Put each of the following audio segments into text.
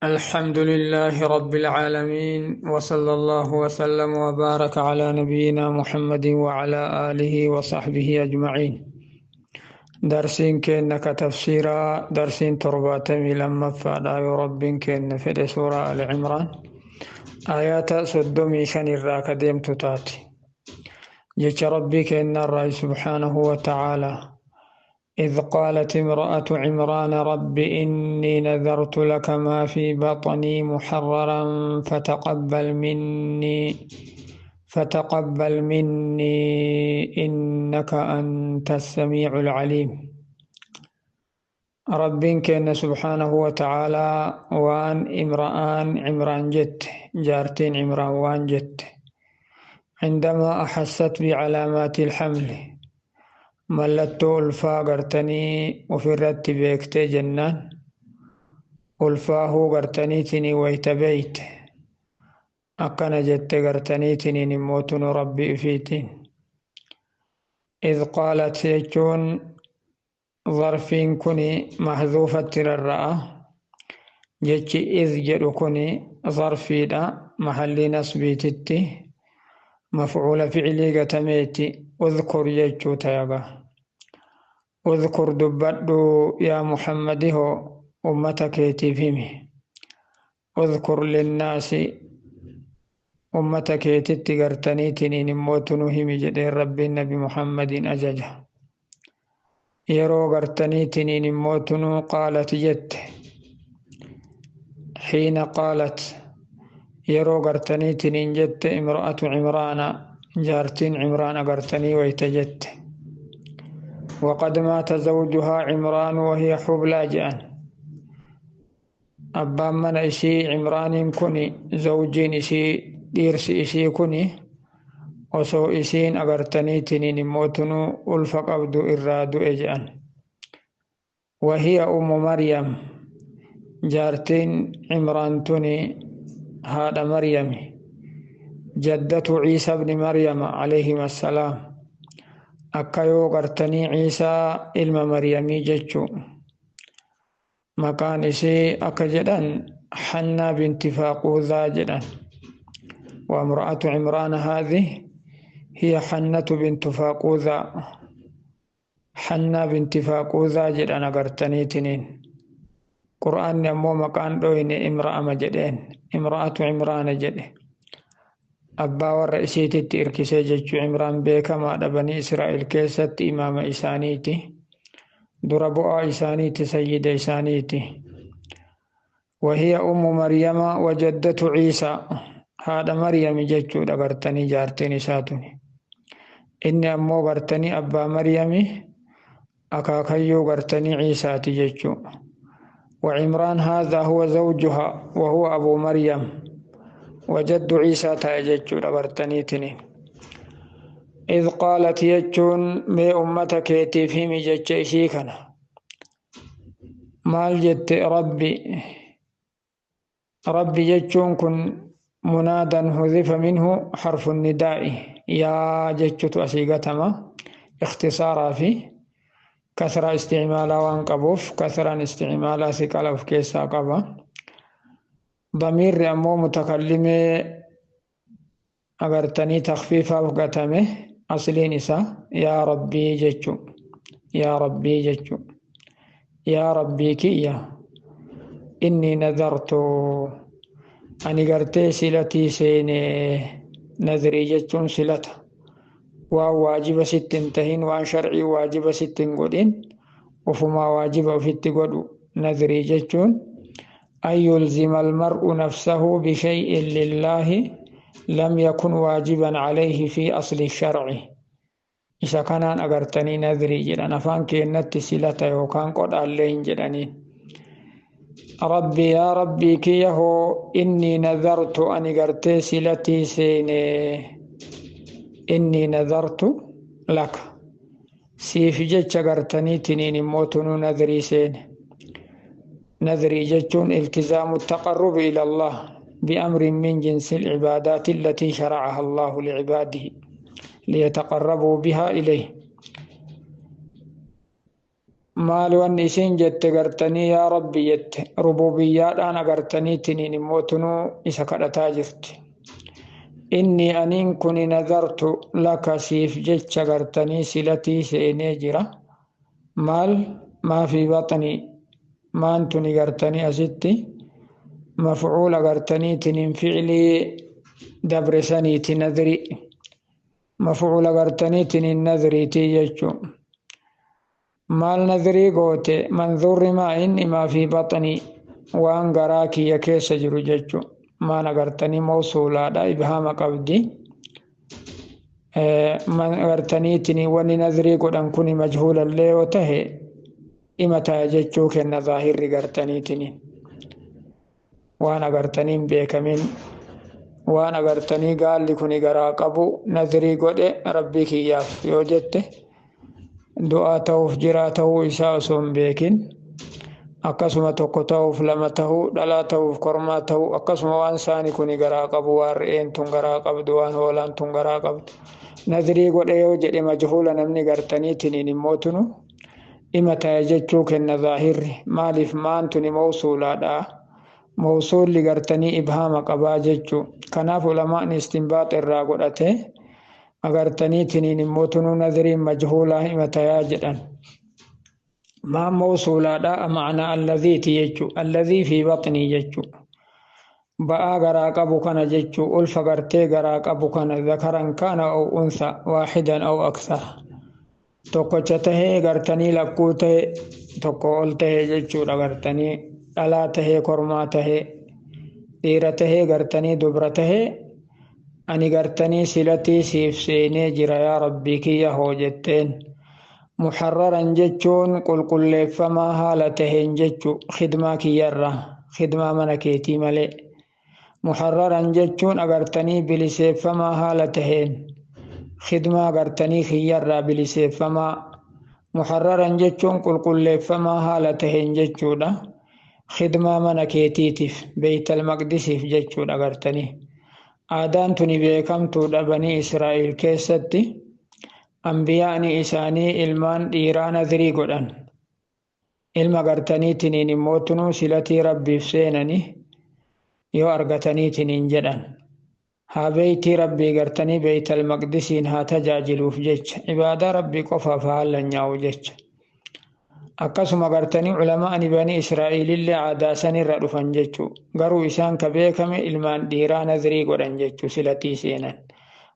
الحمد لله رب العالمين، وصلى الله وسلم وبارك على نبينا محمد وعلى آله وصحبه أجمعين. درسين كأنك تفسيرا درسين ترباتمي لما فلا رب كأن في سورة آل عمران آيات 35 الراك ديم تتاتي جيش ربي كأن الرأي سبحانه وتعالى: إذ قالت امرأة عمران رب إني نذرت لك ما في بطني محررا فتقبل مني إنك أنت السميع العليم. رب كان سبحانه وتعالى وان امرآن عمران جت جارتين عمران وان جت عندما أحست بعلامات الحمل mallattoo ulfaa gartanii ofirratti beektee jennaan ulfaahuu gartaniitiin wayta beeyte akkana jette gartaniitiin immootunu rabbi ifiitiin. إذ قالت jechuun zarfiin kun mahzuufatti rarra'a. Jechi إذ jedhu kun zarfiidha, mahallii nasbiititti mafcuula ficilii gatameeti. اذكر jechuu tayaga. اذكر dubbadhu yaa Muhammadiho, ummata keetiif himi. اذكر للناس ummata keetitti gartaniitiniin immootunu himi jedheen rabbiin nabi Muhammadin ajaja. Yeroo gartaniitiniin immootunu qaalat jette, xiina qaalat yeroo gartaniitiniin jette, imra'atu Cimraana jaartiin Cimraan agartanii wayta jette. وقد مات زوجها عمران وهي حبلى جأن أبان من إسي عمران كني زوجين إسي ديرس إسي كني osoo isiin agartaniitiniin immootunu ulfa qabdu irraa du'e je'an. وهي أم مريم jaartiin Cimraan tuni haadha Maryami, جدة عيسى بن مريم عليهما السلام, akka yoo gartanii Ciisaa ilma Maryamii jechuu. Maqaan isii akka jedhan Hannaa binti Faaquuzaa jedhan. وامرأة عمران هذه هي حنة بنت فاقوذا, حنة بنت فاقوذا jedhan agartaniitiniin. Qur'aanni ammoo maqaan dhoyne, imra'ama jedheen, imra'atu Cimraana jedhe, abbaa warra isiititti irkisee jechuu. Cimraan beekamaadha, banii Israa'el keessatti imaama isaaniiti, dura bu'aa isaaniiti, sayyida isaaniiti. وهي أم مريم وجدة عيسى haadha Maryami jechuudha gartanii jaartiin isaatuni. Inni ammoo gartanii abbaa Maryami, akaakayyuu gartanii Ciisaati jechuu. وعمران هذا هو زوجها وهو أبو مريم وجد عيسى ta'e jechuudha gartaniitini. إذ قالت jechuun mee ummata keetiif himi jecha ishii kana. Maal jette? Rabbi, rabbi jechuun kun منادى حذف منه حرف النداء, yaa jechutu asii gatama ikhtisaaraa fi kasra isticmaalaa waan qabuuf, kasraan isticmaalaa siqala of keessaa qaba. Damiirri ammoo mutakallimee agartanii takfiifaaf gatame. Asliin isaa yaa rabbii jechu, yaa rabbii jechu. Yaa rabbii kiyya, إني نذرت ani gartee silatii seene. Nadrii jechuun silata, waan waajiba sitti hin tahin, waan sharcii waajiba sitti hin godhin, ufumaa waajiba ofitti godhu nadrii jechuun. أن يلزم المرء نفسه بشيء لله لم يكن واجبا عليه في أصل الشرع. Isa kanaan agartanii nadrii jedhan. Afaan keennatti silata yookaan qodhaallee hin jedhaniin. Rabbi, yaa rabbii kiyya hoo, إني نذرت ani gartee silatii seene, إني نذرت لك siif jecha gartaniitiniin immoo tunuu nadrii seene. Nadrii jechuun التزام التقرب إلى الله بأمر من جنس العبادات التي شرعها الله لعباده ليتقربوا بها إليه. Maal wanni isiin jette gartanii yaa Rabbi jette rububiyyaadhaan agartaniitiniin immoo tunuu isa kadhataa jirti. Inni aniin kun nazartu laka siif jecha gartanii silatii seenee jira. Maal maa fi baxnii maan tuni gartanii asitti mafcuula gartaniitiniin ficilii dabre saniiti nadri mafcuula gartaniitiniin nadriitii jechuu. Maal nadrii goote manzuurri maa inni maa fi baxnii waan garaa kiyya keessa jiru jechuu. Maan agartanii mawsuulaadha ibhaama qabdi. Agartaniitiin wanni nadrii godhan kun majhuulallee yoo tahe dhima ta'a jechuu kenna zaahirri gartaniitiin. Waan agartanii hin beekamin waan agartanii gaalli kun garaa qabu nadrii godhe rabbii kiyyaaf yoo jette du'aa ta'uuf jiraa ta'uu isaa osoo hin beekin akkasuma tokko ta'uuf lama ta'uu dhalaa ta'uuf kormaa ta'uu akkasuma waan saani kun garaa qabu waan re'een tun garaa qabdu waan hoolaan tun garaa qabdu nadrii godhe yoo jedhe majhuula namni gartaniitiin immoo tunu dhima ta'e jechuu kenna zaahirri maaliif maan tuni mawsuulaadha mawsuulli gartanii ibhaama qabaa jechuu kanaaf ulamaan istinbaax irraa godhate agartaniitiin immoo tunuu nadriin majhuulaa hima tayaa jedhan. Maan mawsuulaadha ma'anaa alladhiiti jechuu alladhii fi baxnii jechuu ba'aa garaa qabu kana jechuu ulfa gartee garaa qabu kana zakaran kaana aw unsa waaxidan aw aksara tokkocha tahee gartanii lakkuu tahe tokko ol tahee jechuudha gartanii dhalaa tahee kormaa tahee dhiira tahee gartanii dubra tahee ani gartanii silatii siif seenee jira yaa rabbii kiyya hoo jetteen. Muharraran jechuun qulqulleeffamaa haala taheen jechu khidmaa kiyyarraa khidmaa mana keetii malee. Muharraran jechuun agartanii biliseeffamaa haala taheen khidmaa gartanii kiyyarraa biliseeffamaa. Muharraran jechuun qulqulleeffamaa haala taheen jechuudha. Khidmaa mana keetiitiif beeytal maqdisiif jechuudha gartanii. Aadaan tuni beekamtuudha banii Israa'el keessatti. Ambiyaani isaanii ilmaan dhiiraa nadrii godhan. Ilma gartaniitiniin immoo tunuu silatii rabbiif seenani yoo argataniitiniin jedhan. Haa beeytii rabbii gartanii beeytal maqdisiin haa tajaajiluuf jecha ibaadaa rabbii qofaaf haa hallanyaa'u jecha. Akkasuma gartanii ulamaani banii Israa'elillee aadaa sanirra dhufan jechuu garuu isaan ka beekame ilmaan dhiiraa nadrii godhan jechuu silatii seenan.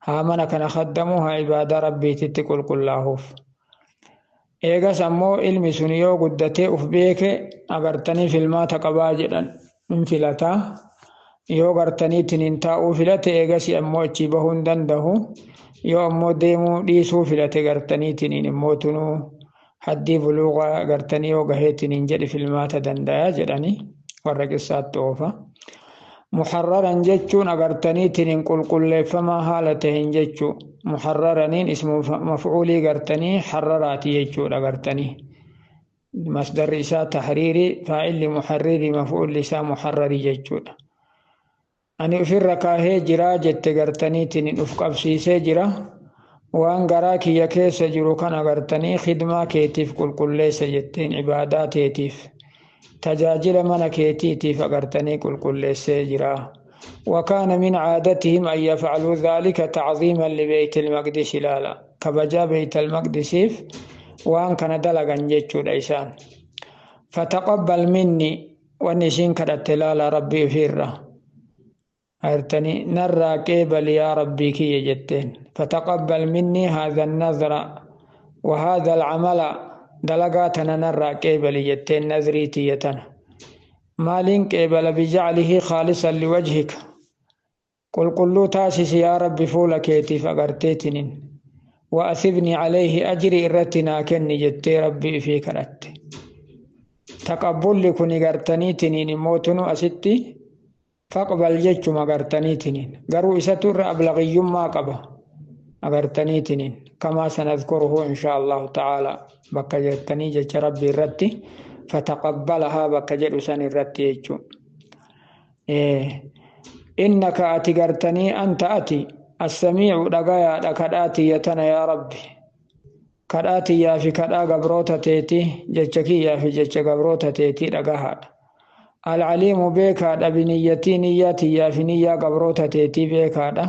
Haa mana kana khaddamuu haa ibaadaa rabbiititti qulqullaahuuf. Eegas ammoo ilmi sun yoo guddatee uf beeke agartanii filmaata qabaa jedhan hin filataa. Yoo gartaniitiin hin taa'uu filate eegas ammoo achii bahuu hin danda'u. Yoo ammoo deemuu dhiisuu filate gartaniitiin immoo tunuu haddii buluuqa gartanii yoo gaheetiin hin jedhi filmaata danda'a jedhanii warra qissaatti oofa. Muharraran jechuun agartaniitiin hin qulqulleeffamaa haala taheen jechuu. Muharraraniin ismu maf'uulii gartanii harraraati jechuudha gartanii. Masdarri isaa tahriirii faa'illi muharririi maf'uulli isaa muharrarii jechuudha. Ani ofirra kaahee jiraa jette gartaniitiin uf qabsiisee jira. Waan garaa kiyya keessa jiru kana gartanii khidmaa keetiif qulqulleessa jetteen ibaadaa teetiif. Tajaajila mana keetiitiif agartanii qulqulleessee jira. وكان من عادتهم أن يفعلوا ذلك تعظيما لبيت المقدس لالا كبجا بيت المقدس وان كان دلغا جيتشو إسان فتقبل مني ونسين كدت لالا ربي فيرة أرتني نرى قبل يا ربي كي جتين فتقبل مني هذا النذر وهذا العمل دلقاتنا نرى قبل جتين نذريتيتنا مالين قبل بجعله خالصا لوجهك قل قل تاسس يا ربي فول كيتي فقرتيتنين وأثبني عليه أجري إرتنا كني جتي ربي في كرت تقبل لكني قرتنيتنين موتنو أستي فاقبل جتشما قرتنيتنين قروا إستر أبلغي ما قبه أقرتنيتنين كما سنذكره إن شاء الله تعالى بك جتني جت ربي الرتي فتقبلها بك جلسان الرتي يجو إيه إنك أتقرتني أنت أتي السميع دقايا دكداتي يتنا يا ربي. Kadhaa tiyyaa fi kadhaa gabroota teetii, jecha kiyyaa fi jecha gabroota teetii dhagahaadha. Alcaliimu beekaadha, biniyyatii niyyaa tiyyaa fi niyyaa gabroota teetii beekaadha.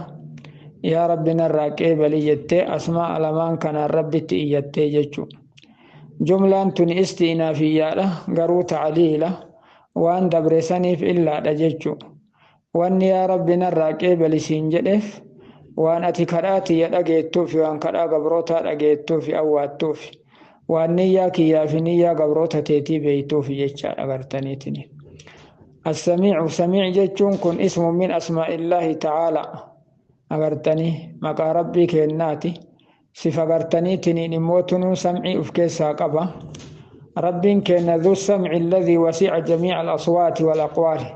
Yaa Rabbi narraa qeebali jettee asmaa lamaan kanaan Rabbitti iyyattee jechuu. Jumlaan tun isti'naafiyyaadha, garuu tacliila waan dabre saniif illaadha jechuu. Wanni yaa Rabbi narraa qeebali siin jedheef waan ati kadhaa tiyya dhageettuufi waan kadhaa gabrootaa dhageettuufi awwaattuufi waan niyyaa kiyyaa fi niyyaa gabroota teetii beeytuufi jechaadha gartaniitiin. Assamiicu, samiic jechuun kun ismu min asmaa'illaahi ta'aalaa agartanii maqaa Rabbii kennaati. Sifa gartaniitiniin immoo tunuu sam'ii uf keessaa qaba. Rabbiin kenna dhu sam'i alladhii wasi'a jamii'a al-aswaati wal aqwaali.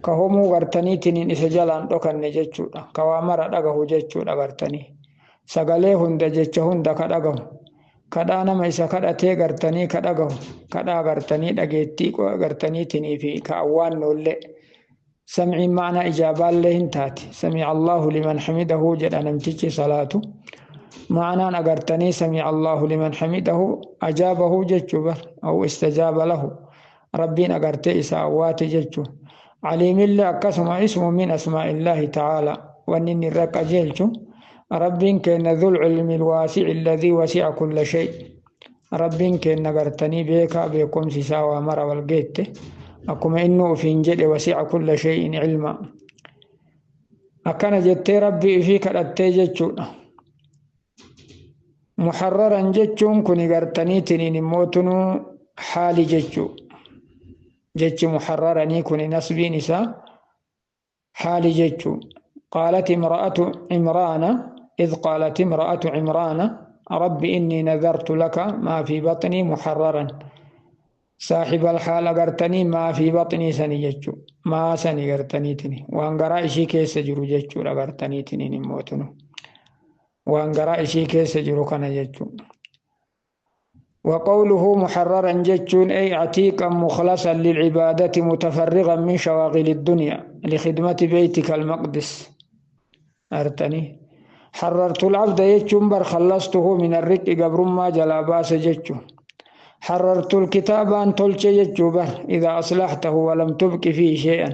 Ka homuu gartaniitiniin isa jalaan dhokanne jechuudha. Ka waa mara dhagahu jechuudha gartanii. Sagalee hunda jecha hunda ka dhagahu. Kadhaa nama isa kadhatee gartanii ka dhagahu. Kadhaa gartanii dhageettii gartaniitinii fi ka awwaannoollee. Sam'iin ma'anaa ijaabaallee hin taati. Sami'a Allahu liman hamidahu jedha namtichi salaatu. Ma'anaan agartanii sami'a Allahu liman hamidahu ajaabahu jechuu bar. Aw istajaaba lahu. Rabbiin agartee isa awwaate jechuu. Aliimillee akkasuma ismu min asmaa'illaahi ta'aalaa. Wanni inni irra qajeelchu Rabbiin kenna dhul ilmi alwaasi'i alladhii wasi'a kulla shay. Rabbiin kenna gartanii beekaa beekumsi isaa waa mara wal geette. Akkuma inni ofiin jedhe wasi'a kulla shay'in ilma. Akkana jettee Rabbii ifii kadhattee jechuudha. Muharraran jechuun kuni gartaniitiniin immoo tunuu haali jechuu. Jechi muharraranii kuni nasbiin isaa haali jechuu. Qaalat imra'atu Imraana idh qaalat imra'atu Imraana rabbi inni nadartu laka maa fi baxnii muharraran. Saaxiba alhaal agartanii maa fi baxnii sani jechuu. Maa sani gartaniitini waan garaa ishii keessa jiru jechuudha gartaniitiniin immoo tunu. Waan garaa ishii keessa jiru kana jechuu. وقوله محررا جتون أي عتيقا مخلصا للعبادة متفرغا من شواغل الدنيا لخدمة بيتك المقدس. أرتني حررت العبد يجون بر خلصته من الرق قبر ما جلا باس جتون. حررت الكتاب أن تلش جتون بر إذا أصلحته ولم تبك فيه شيئا.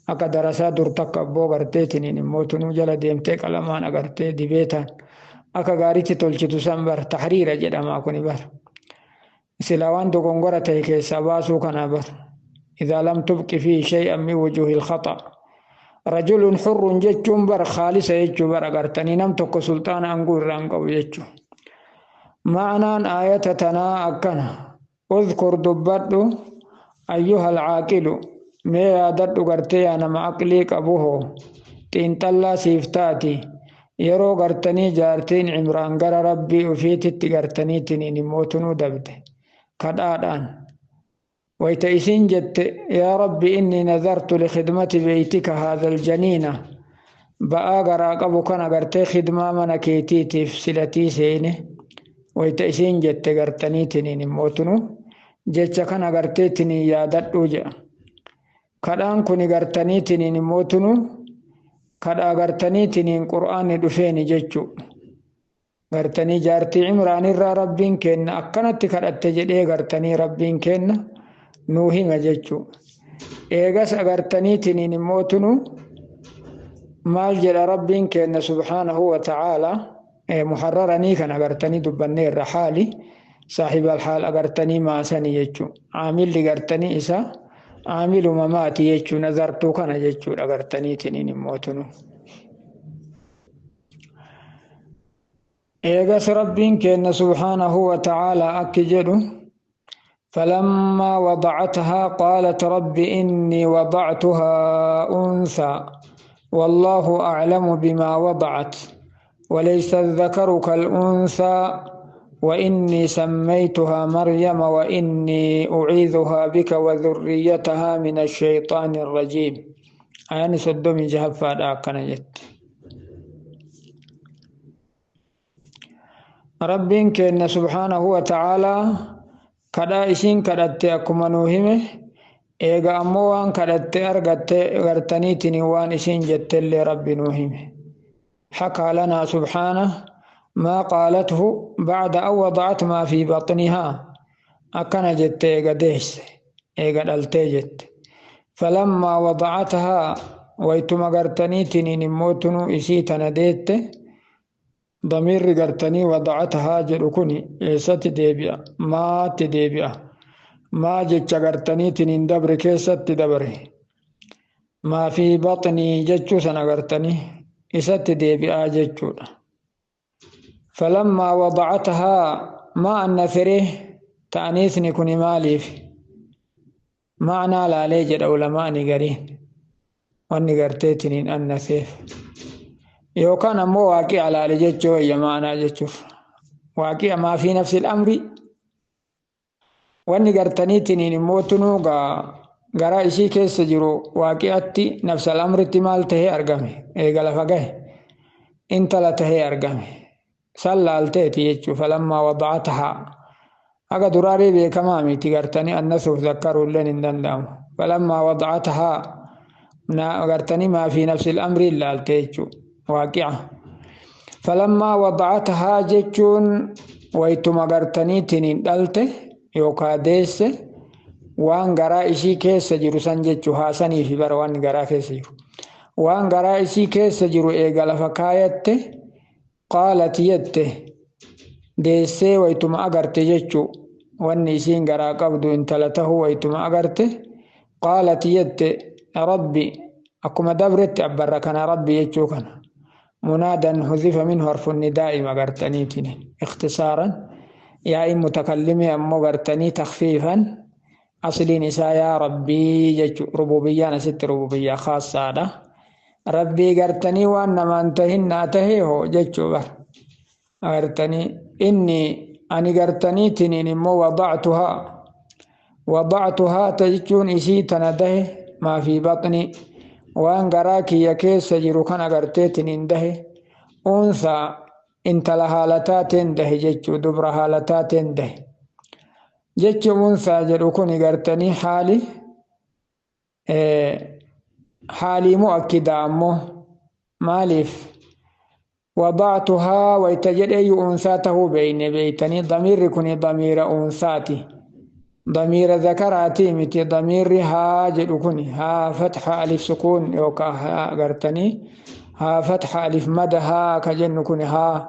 أكا درسا درتك أبو غرتيتني نموتنو جلا ديمتك ألمان أغرتي ديبيتان أكا غاريتي تلش تسنبر تحرير جدا ما كوني بر. Silaa waan dogongora ta'e keessaa baasuu kana bar. إذا لم تبق فيه شيئا من وجوه الخطأ. رجل حر jechuun bar khaalisa jechuu bar agartanii nam tokko sulxaana aangoo irraa hin qabu jechuu. Ma'anaan aayata tanaa akkana. Udhkur dubbadhu ayyuha alcaaqilu mee yaadadhu gartee yaa nama aqlii qabu hoo xiinxallaa siif taati. Yeroo gartanii jaartiin Cimraan gara Rabbii ufiititti gartaniitiniin immoo tunuu dabde. Kadhaadhaan. Wayta isiin jette yaa Rabbi inni nadartu likhidmati beeytika haadha aljaniina ba'aa garaa qabu kana gartee khidmaa mana keetiitiif silatii seene. Wayta isiin jette gartaniitiniin immoo tunuu jecha kana garteetiniin yaadadhuu jedha. Kadhaan kuni gartaniitiniin immoo tunuu kadhaa gartaniitiniin Qur'aanni dhufeeni jechuu. Gartanii jaartii Cimraanirraa Rabbiin kenna akkanatti kadhatte jedhee gartanii Rabbiin kenna nuu hima jechuu. Eegas agartaniitiniin immoo tunuu maal jedha Rabbiin kenna subhaanahu wa ta'aalaa muharraranii kan agartanii dubbanneerra haali saaxiba alhaal agartanii maasanii jechuu. Caamilli gartanii isaa caamiluma maati jechuu nazartuu kana jechuudha agartaniitiniin immoo tunuu. Eegas Rabbiin kenna subhaanahu wa ta'aalaa akki jedhu فلما وضعتها قالت رب إني وضعتها أنثى والله أعلم بما وضعت وليس الذكر كالأنثى وإني سميتها مريم وإني أعيذها بك وذريتها من الشيطان الرجيم. أنا صدومي جهفا أكنجت. ربين كأن سبحانه وتعالى kadhaa isiin kadhatte akkuma nuu hime eega ammoo waan kadhatte argatte gartaniitiin waan isiin jettellee Rabbi nuu hime. حكى لنا سبحانه Maa qaalathu bacda an wada'at maa fi baxnihaa, akkana jette eega deesse, eega dhaltee jette. Falammaa wada'athaa, waytuma gartaniitiniin immoo tunuu isii tana deette. Damiirri gartanii wada'athaa jedhu kun eessatti deebi'a? Maatti deebi'a. Maa jecha gartaniitiniin dabre keessatti dabre. Maa fi baxnii jechuu sana gartanii isatti deebi'aa jechuudha. Falammaa wada'athaa maa anna firee ta'aniisni kun maaliif? Ma'anaa laalee jedha ulamaani gariin. Wanni garteetiniin annaseef. Yookaan ammoo waaqi'a laale jechuu wayya ma'anaa jechuuf. Waaqi'a maa fi nafsil amri. Wanni gartaniitiniin immoo tunuu garaa isii keessa jiru waaqi'atti nafsal amritti maal tahee argame? Eega lafa gahe. Intala tahee argame. San laalteeti jechuu falammaa wada'athaa. Haga duraarii beekamaa miti gartanii annasuuf zakkaruulleen hin danda'amu. Falammaa wada'athaa gartanii maa fi nafsil amrii laalte jechuu waaqi'a. Falammaa wada'athaa jechuun waytuma gartaniitiniin dhalte yookaan deesse waan garaa ishii keessa jiru san jechuu haasanii fi bara waan garaa keessa jiru. Waan garaa ishii keessa jiru eega lafa kaayatte qaalat jette deessee waytuma agarte jechuu wanni isiin garaa qabdu intala tahuu waytuma agarte qaalat jette rabbi akkuma dabretti abbarra kana rabbi jechuu kana. Munaadan huzifa minhu harfu nidaa'i magartaniitiin ikhtisaaran yaa'i mutakallimii ammoo gartanii takfiifan asliin isaa yaa rabbii jechuu rububiyyaan asitti rububiyyaa khaassaadha. Rabbii gartanii waan namaan tahin naa tahee hoo jechuu bar. Gartanii inni ani gartaniitiniin immoo wadactuhaa wadactuhaa jechuun isii tana dahe maa fi baxni waan garaa kiyya keessa jiru kana garteetiniin dahe unsaa intala haala taateen dahe jechuu dubra haala taateen dahe jechi unsaa jedhu kun gartanii haali haalii mu'akkidaa ammoo maaliif wadactuhaa wayta jedheeyyu unsaa tahuu beeyne beeytanii damiirri kun damiira unsaati. Damiira zakaraatii miti damiirri haa jedhu kun haa fatxa alif sukuun yookaan haa gartanii haa fatxa alif mada haa ka jennu kun haa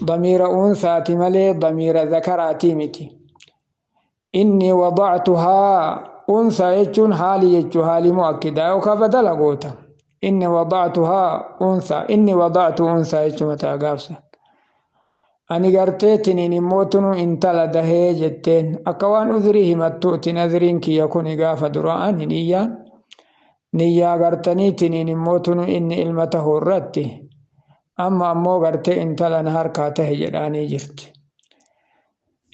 damiira unsaati malee damiira zakaraatii miti. Inni wadactuhaa unsaa jechuun haali jechuu haali mu'akkidaa yookaan badala goota. Inni wadactuhaa unsaa inni wadactu unsaa jechuu mataa gaafsa. Ani garteetiniin immoo tunu intala dahee jetteen akka waan uzrii himattuuti nazriin kiyya kun gaafa dura ani niyyaan niyyaa gartaniitiniin immoo tunu inni ilma tahuu irratti amma ammoo gartee intala na harkaa tahe jedhaanii jirti.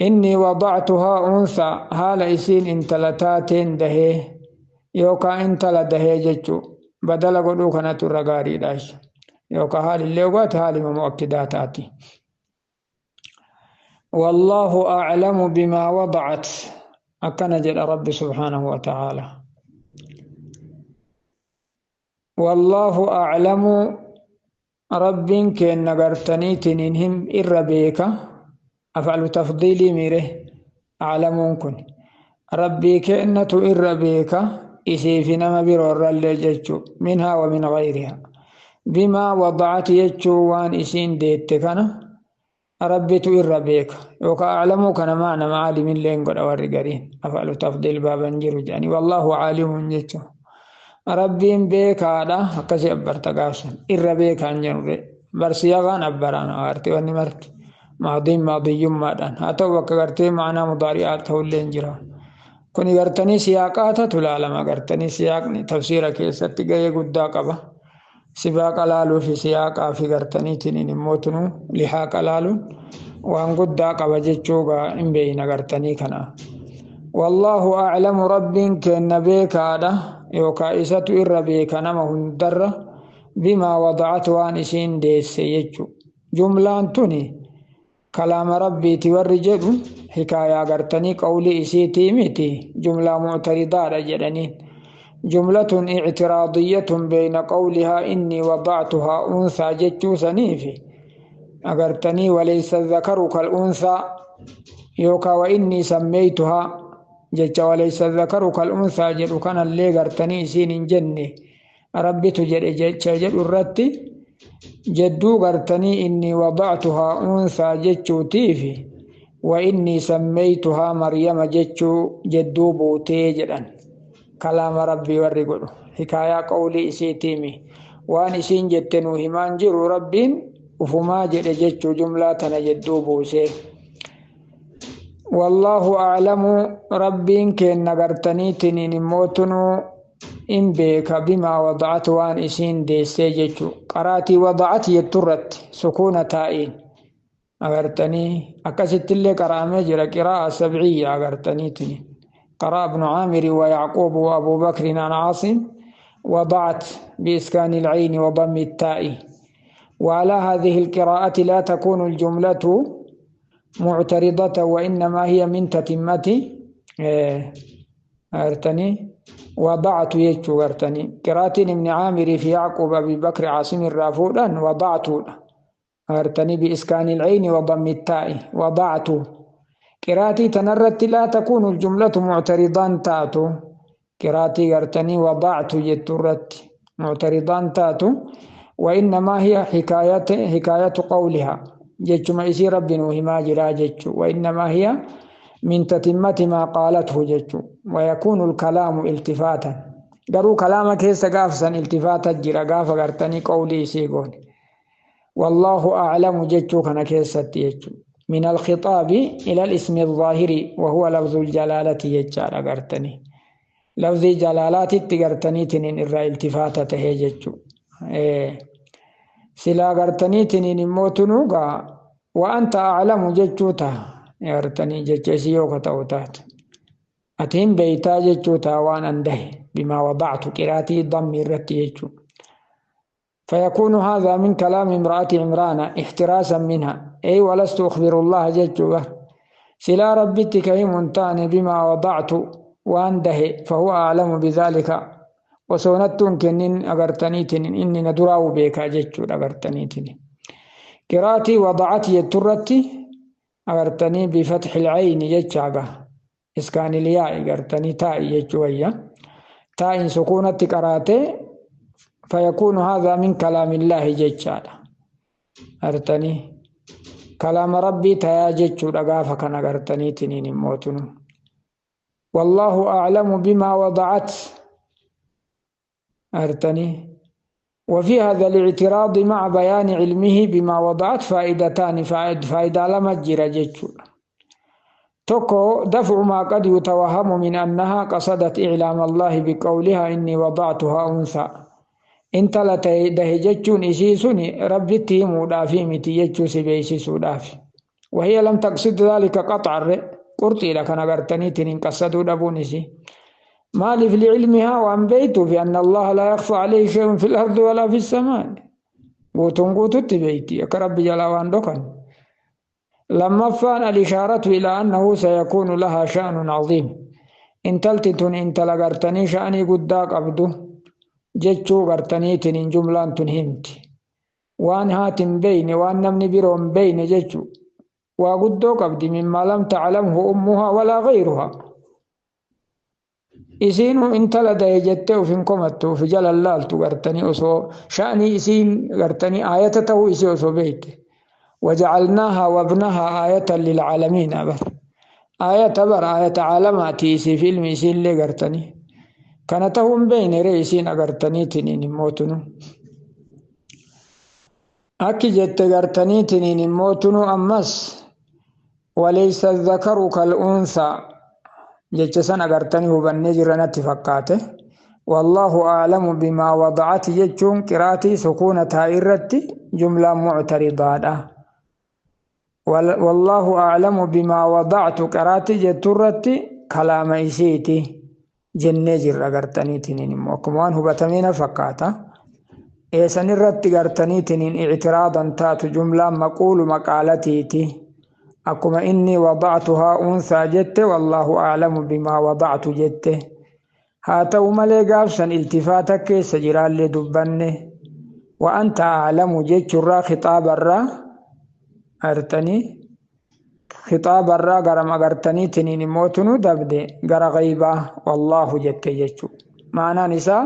Inni wadactuhaa unsaa haala isiin intala taateen dahee yookaan intala dahee jechuu badala godhuu kanatu irra gaariidha yookaan haalillee goate haalima mu'akkidaa taati. والله أعلم بما وضعت أكن جل رب سبحانه وتعالى. والله أعلم رب كن نغرتني تنينهم إربيك أفعل تفضيلي ميره أعلم كن ربي كأنة إربيك إسي في نما برور اللي منها ومن غيرها بما وضعت يجو وان إسين ديتكنا ربيت إربيك وكا أعلم كان معنى معالم لين قد أوري أفعل تفضيل بابا جيرو جاني والله عالم جيتو ربين بيك هذا كسي أبرت قاسم إربيك عن جنوري برسيغان أبرانا أرتي واني مرت ماضي ماضي يمادان هاتو وكغرتي معنى مضارعات هولين جرا كوني غرتني سياقات تلالما غرتني سياق تفسير كيست غيه غدا قبا سباق لالو في سياق في غرتني تنين موتنو لحاق لالو وان غدا قبا جچوغا ان بين غرتني كنا والله اعلم رب كن بك هذا يوكا إساتو إربيك نما هندر بما وضعت وان إسين ديس يجو جملان توني كلام ربي تورجد حكاية غرتني قولي إسيتي ميتي جملة معترضة رجلني جملة اعتراضية بين قولها إني وضعتها أنثى جتو سنيفي Agartanii walaysa dhakaru kal unsaa yookaa wa innii sammeeytuhaa jecha walaysa dhakaru kal unsaa jedhu kanallee gartanii isiin hin jenne rabbitu jedhe jecha jedhu irratti jedduu gartanii inni wadactuhaa unsaa jechuutiifi wa innii sammeeytuhaa Maryama jechuu jedduu buutee jedhan. Kalaama rabbii warri godhu hikaayaa qawlii isiitiimi waan isiin jette nuu himaan jiru rabbiin ufumaa jedhe jechuu jumlaa tana jedduu buusee. Wallaahu aclamu rabbiin keenna gartaniitiniin immootunuu in beeka bimaa wada'at waan isiin deessee jechuu qaraatii wada'at jetturratti sukuuna taa'iin agartanii akkasittillee qara'amee jira qiraa'a sabciyya agartaniitini. قرأ ابن عامر ويعقوب وأبو بكر عن عاصم وضعت بإسكان العين وضم التاء. وعلى هذه القراءة لا تكون الجملة معترضة وإنما هي من تتمة أرتني وضعت يجو أرتني قراءة ابن عامر في يعقوب أبي بكر عاصم الرافودان وضعت أرتني بإسكان العين وضم التاء وضعت. قراءتي تنرت لا تكون الجملة معترضان تاتو قراءتي قرتني وضعت جترت معترضان تاتو وإنما هي حكاية قولها جتش ما إسي رب وهما جرا جتش وإنما هي من تتمة ما قالته جتش ويكون الكلام التفاتا قروا كلامك هي سقافسا التفاتا جرا قاف قرتني قولي سيقون والله أعلم جتش كان كيست جتش من الخطاب إلى الاسم الظاهر وهو لفظ الجلالة يجار قرتني لفظ جلالات تقرتني تنين إرى التفاتة هيجتشو سلا قرتني تنين موتنوغا وأنت أعلم جتشوتا قرتني جتشيوك توتات أتهم بيتا جتشوتا وأن أنده بما وضعت قراتي ضم الرت جتشو. فيكون هذا من كلام امرأة عمران احتراسا منها أي ولست أخبر الله جتشوه سلا ربتك منتان بما وضعت وأنده فهو أعلم بذلك وسونتون كنين أغرتنيتن إني ندراو بك جتشو أغرتنيتن. قراتي وضعت يترتي أغرتني بفتح العين جتشاغا إسكان الياء أغرتني تاء جتشوية تاء سكونة قراتي فيكون هذا من كلام الله جتشاغا أغرتني كلام ربي تيا جتشو دغافا كان أغرتني تنين موتن. والله أعلم بما وضعت أرتني. وفي هذا الاعتراض مع بيان علمه بما وضعت فائدتان فائدة لما جرى جتشو تكو دفع ما قد يتوهم من أنها قصدت إعلام الله بقولها إني وضعتها أنثى انت لتده جتشون إسيسوني ربي تيمو دافي متي جتشو سبيسيسو دافي وهي لم تقصد ذلك قطعا قرطي لك نغرتني تنين قصدوا دابونيسي مالف لعلمها وأن بيته بأن الله لا يخفى عليه شيء في الأرض ولا في السماء قوتون قوتت بيتي كرب جلاوان دكان. لما فان الإشارة إلى أنه سيكون لها شأن عظيم إن تلتتن إن تلغرتني شأني قداك أبدو جتشو غرتني تنين جملان تنهمت وان هاتم بين وان نمني بيرون بين جتشو وقدوك أبدي مما لم تعلمه أمها ولا غيرها isiin intala dahe jettee uf hin komattu uf jala laaltu gartanii osoo sha'anii isiin gartanii aayata ta'uu isii osoo beekte. وجعلناها وابنها آية للعالمين أبر آية بر آية عالماتي إسي فيلم إسي اللي قرتني كانتهم بين رئيسين أقرتني تنين موتنو أكي جت قرتني تنين موتنو أمس وليس الذكر كالأنثى جت سنة قرتني هو بالنجر نتفقاته والله أعلم بما وضعت جتشون قراتي سكونتها إرتي جملة معترضة والله أعلم بما وضعت قراتي جترتي كلام إسيتي جنة جر قرتني تنين وكمان هو بتمين فقاتا إيسان الرت قرتني تنين اعتراضا تات جملة مقول مقالتي أكما إني وضعتها أنثى جت والله أعلم بما وضعت جت هاتو ملي قافسا التفاتك سجرال لدبنه وأنت أعلم جت الرا خطاب الرا Artanii khixaabarraa gara magartanii tiniin immoo tunuu dabde gara ghaybaa wallaahu jette jechuu. Maanaan isaa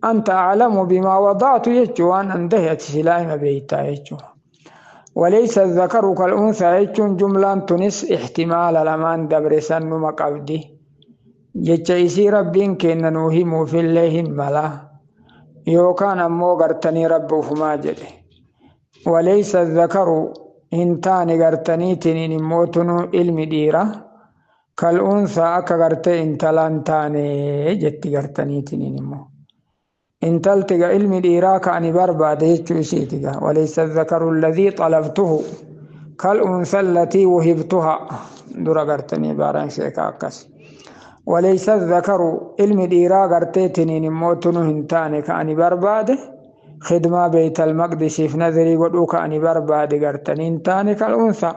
anta aclamu bimaa wadactu jechuu, waan an dahe ati silaa ima beeytaa jechuu. Walaysa dhakaru kal'unsaa jechuun jumlaan tunis ixtimaala lamaan dabre sannuma qabdi. Jecha isii rabbiin kenna nuu himuufillee hin mala, yookaan ammoo gartanii rabbi ufumaa jedhe. Walaysa dhakaru hin taane gartaniitiniin immoo tunuu ilmi dhiira kal'uunsaa akka gartee intalaan taane jetti gartaniitiniin immoo. Intalti ga ilmi dhiiraa ka ani barbaade jechuu isiiti ga. Walaysa dhakaru alladhii xalabtuhu kal'uunsa allatii wuhibtuha dura gartanii baaraan sheekaa akkas. Walaysa dhakaru ilmi dhiiraa gartee tiniin immoo tunuu hin taane ka ani barbaade khidmaa beeytal maqdisiif nadhirii godhuu ka ani barbaade gartanii hin taane kal'uunsa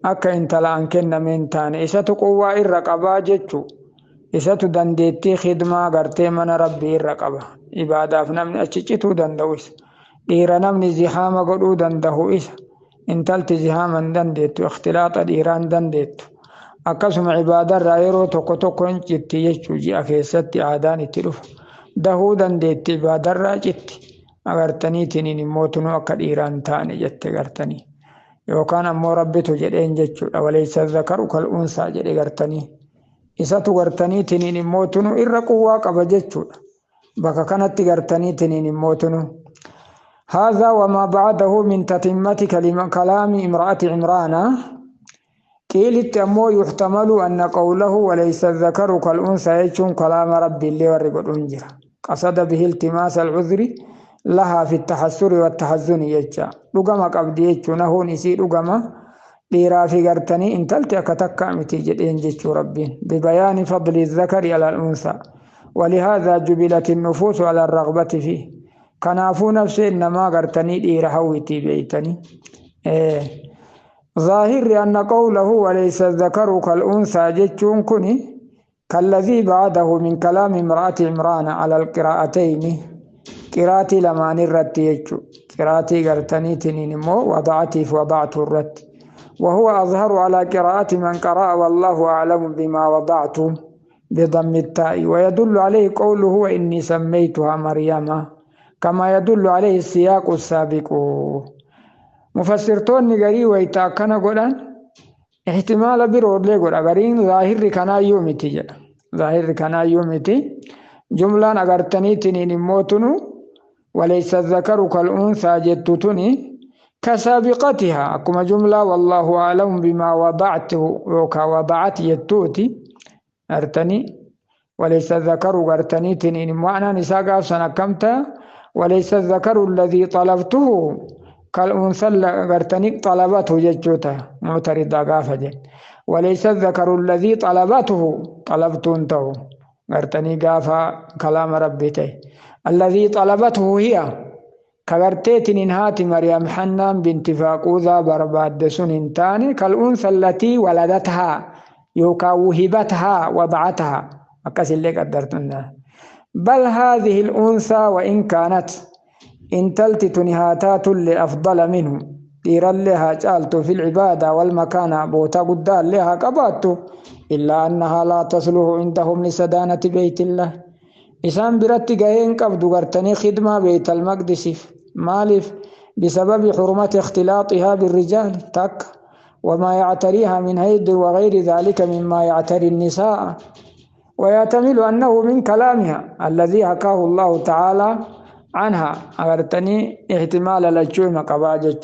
akka intala an kenname hin taane, isatu quwwaa irra qabaa jechuu, isatu dandeettii khidmaa gartee mana rabbii irra qaba. Ibaadaaf namni achi cituu danda'u isa, dhiira namni zihaama godhuu danda'u isa, intalti zihaama hin dandeettu, ikhtilaaxa dhiiraa hin dandeettu. Akkasuma ibaadarraa yeroo tokko tokko hin citti jechuu, ji'a keessatti aadaan itti dhufa, dahuu dandeetti, ibaadarraa citti. Agartaniitiniin immoo tunuu akka dhiiraa hin taane jette gartanii, yookaan ammoo rabbitu jedheen jechuudha. Walaysa dhakaru kal'uunsaa jedhe gartanii, isatu gartaniitiniin immoo tunuu irra quwwaa qaba jechuudha. Bakka kanatti gartaniitiniin immoo tunuu هذا وما بعده من تتمة كلام امرأة عمران. قيل أمو يحتمل أن قوله وليس الذكر كالأنثى يجون كلام ربي اللي ورقد أنجرا قصد به التماس العذر لها في التحسر والتحزن يجا رقم قبدي يجون هون إسي رقم dhiiraa fi gartanii intalti akka takkaa miti jedheen jechuu rabbiin bibayaani fadli الذكر على الأنثى، ولهذا جبلت النفوس على الرغبة فيه. kanaafuu nafseen namaa gartanii dhiira hawwitii beeytanii. ظاهر أن قوله وليس الذكر كالأنثى جتشون كني كالذي بعده من كلام امرأة عمران على القراءتين، قراءتي لمان الرت يجو، قراءتي قرتني تنين مو وضعتي وضعت الرت، وهو أظهر على قراءة من قرأ والله أعلم بما وضعت بضم التاء. ويدل عليه قوله وإني سميتها مريم كما يدل عليه السياق السابق. مفسرتون غري ويتا كان غدان احتمال برودلي غدا غرين ظاهر كان يومتي، ظاهر كان يومتي جملة أغرتني تنين موتنو وليس الذكر كالأنثى جتتني كسابقتها كما جملة والله أعلم بما وضعته وكا وضعت يتوتي أرتني وليس الذكر غرتني تنين معنى نساء سنكمت وليس الذكر الذي طلبته كالأنثى غرتني طلبته جتوتا معترضة غافة وليس الذكر الذي طلبته طلبت انته غرتني غافة كلام ربي الذي طلبته هي كغرتيتن هات مريم حنان بنت فاقوذا برباد سننتان كالأنثى التي ولدتها يوكا وهبتها وضعتها أكاس اللي قدرتنا. بل هذه الأنثى وإن كانت إن تلتت نهاتات لأفضل منه ديرا لها جالت في العبادة والمكانة بوتا قدال لها قبات، إلا أنها لا تصلح عندهم لسدانة بيت الله. إسان برت جاين قبض قرتني خدمة بيت المقدس مالف بسبب حرمة اختلاطها بالرجال تك وما يعتريها من هيد وغير ذلك مما يعتري النساء. ويعتمل أنه من كلامها الذي حكاه الله تعالى عنها. أغرتني احتمال لجو مقباجة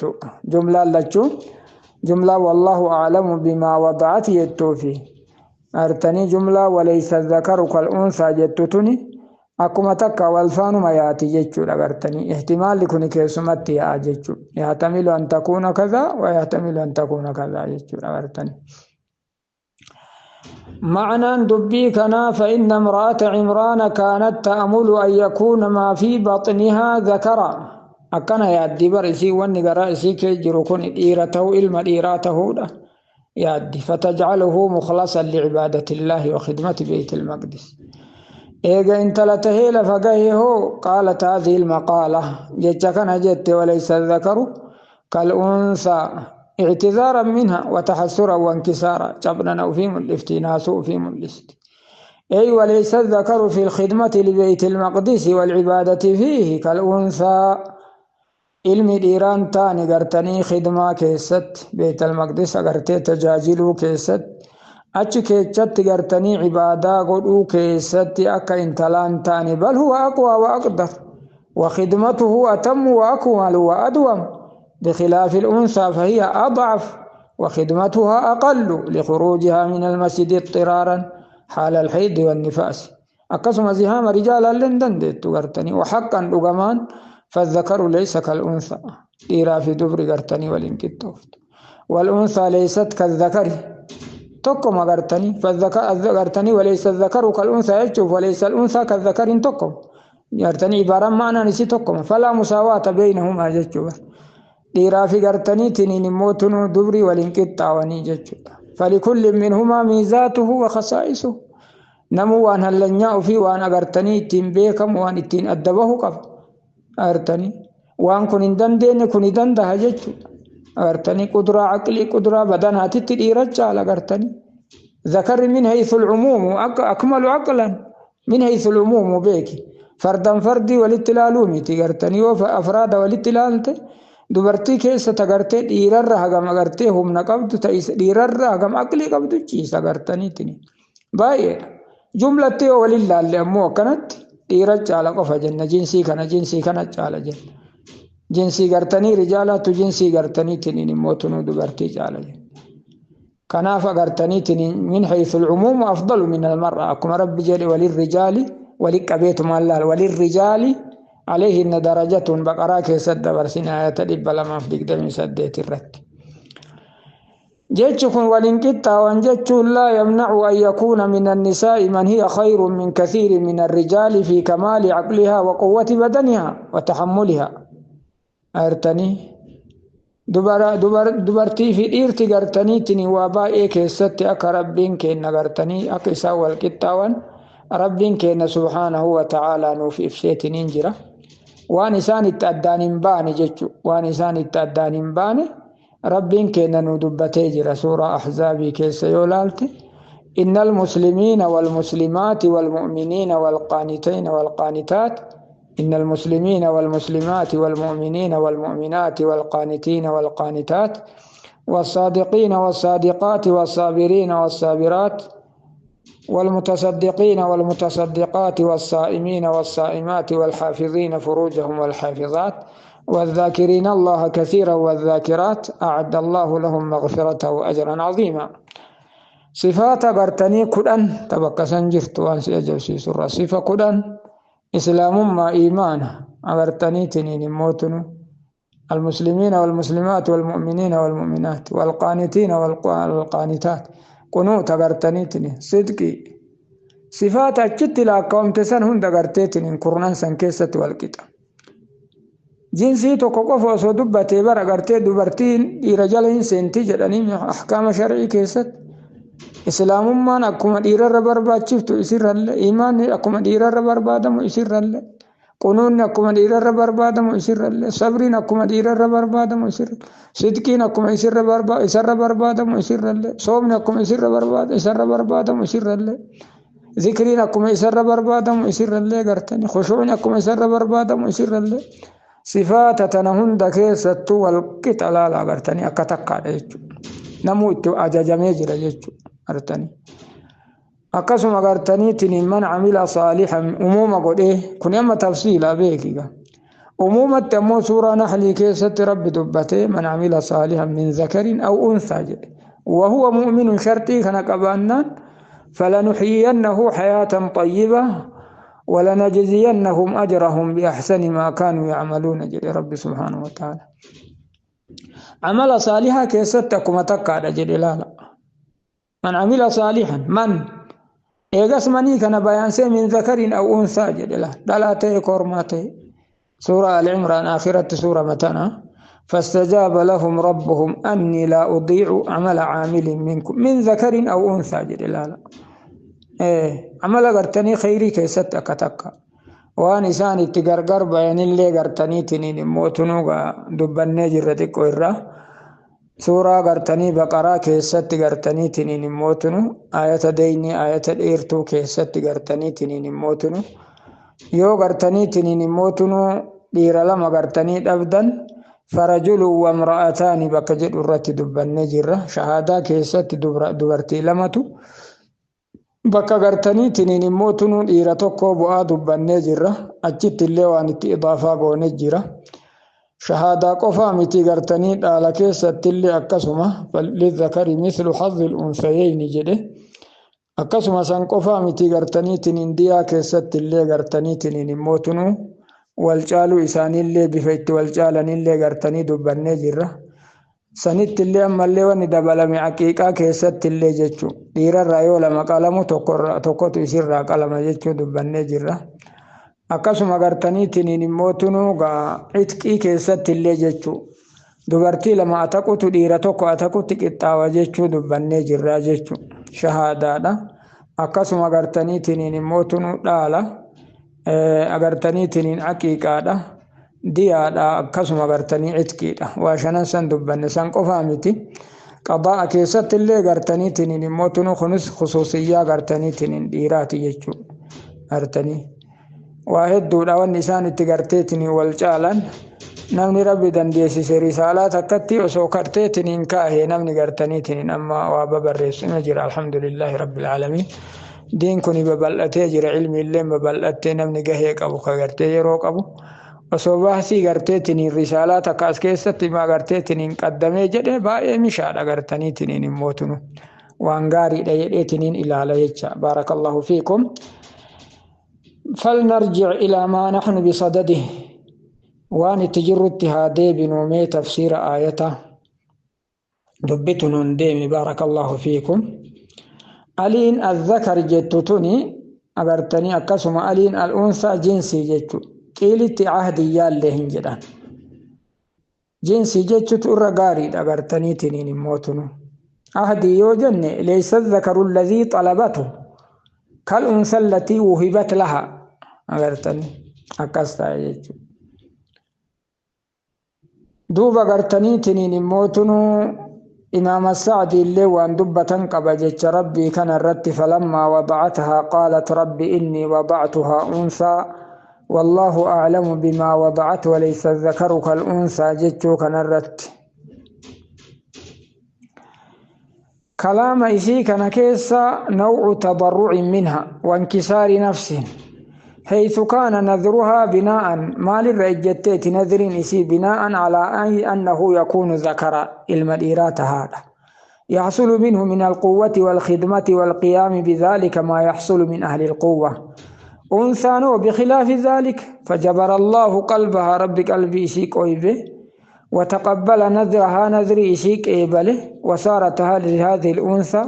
جملة لجو جملة والله أعلم بما وضعت يتوفي أرتني جملة وليس الذكر كالأنثى جتتني akkuma takka walfaanuma yaati jechuudha gartanii ihtimaalli kun keessumatti yaa'a jechuudha. Yahtamilu an takuuna kaza wa yahtamilu an takuuna kaza jechuudha gartanii. معنى دبي كنا فإن امرأة عمران كانت تأمل أن يكون ما في بطنها ذكرا. أكنا يادي برئسي ونقرأ إسي كيجر كن إيرته إلما إيراته يادي فتجعله مخلصا لعبادة الله وخدمة بيت المقدس. إيجا انت لتهيل فقهيه قالت هذه المقالة جتكنا جت وليس الذكر كالأنثى اعتذارا منها وتحسرا وانكسارا جبنا في ملفتي ناسو في ملست. أي وليس الذكر في الخدمة لبيت المقدس والعبادة فيه كالأنثى. Ilmi dhiiraan taane gartanii khidmaa keessatti Beet Almaqdis agartee tajaajiluu keessatti achi keechatti gartanii cibaadaa godhuu keessatti akka intalaan taane. Bal huwa aqwaa wa aqdar wa khidmatuhu atammu wa akmalu wa adwam بخلاف الأنثى فهي أضعف وخدمتها أقل لخروجها من المسجد اضطرارا حال الحيض والنفاس. أقسم زهام رجالا لندن ديت وحقا لغمان فالذكر ليس كالأنثى إيرا في دبر غرتني والإنكتوفت والأنثى ليست كالذكر تقم غرتني فالذكر غرتني وليس الذكر كالأنثى يجوف وليس الأنثى كالذكر تقم غرتني عبارة معنى نسي تقم فلا مساواة بينهما جتشوف إيرا في غرتني تنين موتن دبري والإنكتاوني جتشوف فلكل منهما ميزاته وخصائصه. نمو وان هلنيا في وان غرتني تين بيكم وان تين أدبه قبل agartanii waan kun hin dandeenye kun ni danda'a jechuudha. Agartanii quduraa aqlii quduraa badanaatitti dhiira caala agartanii. Zakarri min haythu al-umuumu akmalu aqlan min haythu al-umuumu beeki. Fardan fardii walitti ilaaluu miti agartanii yoo afraada walitti ilaalte dubartii keessa tagartee dhiirarra hagam agartee humna qabdu dhiirarra hagam aqlii qabdu ciisa agartaniitiin baay'eedha. Jumlatti yoo waliin ilaalle ammoo akkanatti dhiira caala qofa jenna jinsii kana caala jenna. Jinsii gartanii rijaalaatu jinsii gartaniitiin immoo tunuu dubartii caala jenna. Kanaaf agartaniitiin min haythu al-umuumu afdalu min al-mar'a akkuma rabbi jedhe walirrijaali waliqqabeetumaan laal walirrijaali alayhinna darajatun baqaraa keessatti dabarsine ayata 228 irratti. Jechi kun waliin qixxaawan jechuun laa yamnacu an yakuuna min annisaa'i man hiya khayrun min kathiirin min arrijaali fi kamaali caqlihaa wa quwwati badanihaa wa taxammulihaa. Agartanii dubartii fi dhiirti gartaniitiin waa baay'ee keessatti akka rabbiin kenna gartanii akka isaan wal qixxaawan rabbiin kenna subhaanahu wa ta'aalaa nuuf ibseetiniin jira. Waan isaan itti addaan hin baane jechuudha. Waan isaan itti addaan hin baane ربين كنا ندبتي جرى سورة أحزابي كيس يولالت إن المسلمين والمسلمات والمؤمنين والقانتين والقانتات إن المسلمين والمسلمات والمؤمنين والمؤمنات والقانتين والقانتات والصادقين والصادقات والصابرين والصابرات والمتصدقين والمتصدقات والصائمين والصائمات والحافظين فروجهم والحافظات والذاكرين الله كثيرا والذاكرات أعد الله لهم مغفرة وأجرا عظيما. صفات برتني كدن تبقى سنجرت وان سيجوسي سورة صفة كدن إسلام ما إيمان أبرتني تنين موتن المسلمين والمسلمات والمؤمنين والمؤمنات والقانتين والقانتات قنوت أبرتني تنين صدقي صفات أجت لا قوم تسن هند أبرتني كرنان سنكيسة والكتاب. Jinsii tokko qofa osoo dubbatee bara gartee dubartiin dhiira jala hin seenti jedhanii ahkaama shar'ii keessatti islaamummaan akkuma dhiirarra barbaachiftu isirrallee imaanni akkuma dhiirarra barbaadamu isirrallee qunuunni akkuma dhiirarra barbaadamu isirrallee sabriin akkuma dhiirarra barbaadamu isirrallee sidqiin akkuma isarra barbaadamu isirrallee soomni akkuma isarra barbaadamu isirrallee zikriin akkuma isarra barbaadamu isirrallee gartanii khushuucni akkuma isarra barbaadamu isirrallee sifaata tana hunda keessattuu walqixa laalaa gartanii akka takkaadha jechuudha. Namuu itti ajajamee jira jechuudha gartanii. Akkasuma gartaniitiin man camila saalihan umuuma godhee kun amma tafsiilaa beekiga. Umuumatti ammoo suuraa nahlii keessatti rabbi dubbatee man camila saalihan min zakarin aw unsaa jedhe. Wahuwa mu'minun sharxii kana qabaannaan falanuxyiyannahu xayaatan xayyiba ولنجزينهم أجرهم بأحسن ما كانوا يعملون جل رب سبحانه وتعالى. عمل صالحا كيستكم تكاد جل لا من عمل صالحا من إيغاس مني كان بيان سي من ذكر أو أنثى جل لا دلاتي كورماتي سورة العمران آخرة سورة متنا فاستجاب لهم ربهم أني لا أضيع عمل عامل منكم من ذكر أو أنثى جل لا عمل غرتني خيري كيست أكتك وان إسان اتغرغر بيان اللي غرتني تنين موتنو دبن جرتك وإرى Suuraa gartanii Baqaraa keessatti gartaniitiniin immootunu ayata deynii ayata dheertuu keessatti gartaniitiniin immootunu yoo gartaniitiniin immootunu dhiira lama gartanii dhabdan farajulu wamra'ataani bakka jedhu irratti dubbannee jirra. Shahaadaa keessatti dubartii lamatu bakka gartaniitiniin immootunu dhiira tokko bu'aa dubbannee jirra. Achitti illee waan itti idaafaa goone jira. Shahaadaa qofaa miti, gartanii dhaala keessattillee akkasuma lizzakari mislu hazil unsayeyni jedhe. Akkasuma san qofaa miti, gartaniitiniin diyaa keessattillee gartaniitiniin immootunu wal caaluu isaaniillee, bifa itti wal caalanillee gartanii dubbannee jirra. Sanittillee ammallee wanni dabalame aqiiqaa keessattillee jechuu, dhiirarraa yoo lama qalamu tokkotu isirraa qalama jechuu dubbannee jirra. Akkasuma gartaniitiniin immootunu itqii keessattillee jechuu, dubartii lama ataqutu dhiira tokko ataqutti qixxaawa jechuu dubbannee jirra jechuu. Shahaadaadha. Akkasuma gartaniitiniin immootunu dhaala, agartaniitiniin aqiiqaadha, diyaadha, akkasuma gartanii itqiidha. Waa shanan san dubbanne. San qofaa miti, qadaa'a keessattillee gartaniitiniin immootunu kunis khusuusiyyaa gartaniitiniin dhiiraati jechuu. Gartanii waa hedduudha wanni isaan itti garteetiniin wal caalan. Namni Rabbi dandeessise risaalaa takkatti osoo karteetiniin kaahee namni gartaniitiniin amma waa babarreessu ima jira. Alhamdulillaahi rabbil aalamiin, diin kun babal'atee jira, ilmi illee babal'attee, namni gahee qabu ka gartee yeroo qabu osoo baasii garteetiniin risaalaa takka as keessatti maa garteetiniin qaddamee jedhe baay'ee mishaadha. Gartaniitiniin immootunu waan gaariidha jedheetiniin ilaala jecha. Baarakallahu fiikum. فلنرجع إلى ما نحن بصدده، waan itti jirrutti haa deebinu. Mee tafsiira aayata dubbitu nun deemi. Baarakallahu fiikum. Aliin azzakar jettu tuni agartanii, akkasuma aliin al'unsaa jinsii jechu, qiilitti ahdiyyaallee hin jedhan, jinsii jechutu irra gaariidha. Agartaniitiniin immootunu ahdii yoo jenne, laysa azzakaru alladhii xalabatu kal unsa allatii wuhibat laha, agartanii akkas ta'e jechuudha. Duuba gartaniitiniin immootunu imaama Sacdi illee waan dubbatan qaba jecha Rabbii kana irratti: falammaa wadacathaa qaalat rabbi innii wadactuhaa unsaa wallaahu aclamu bimaa wadacat walaysa dhakaru kal'unsaa jechuu kana irratti. Kalaama isii kana keessa nawcu tadarrucin minha wainkisaari nafsin حيث كان نذرها بناء ما للرجتيت نذر إسي بناء على أنه يكون ذكر المديرات، هذا يحصل منه من القوة والخدمة والقيام بذلك ما يحصل من أهل القوة. أنثى بخلاف ذلك، فجبر الله قلبها، رب قلبي إسي قويبه، وتقبل نذرها، نذر إسي قيبله، وصارت هذه الأنثى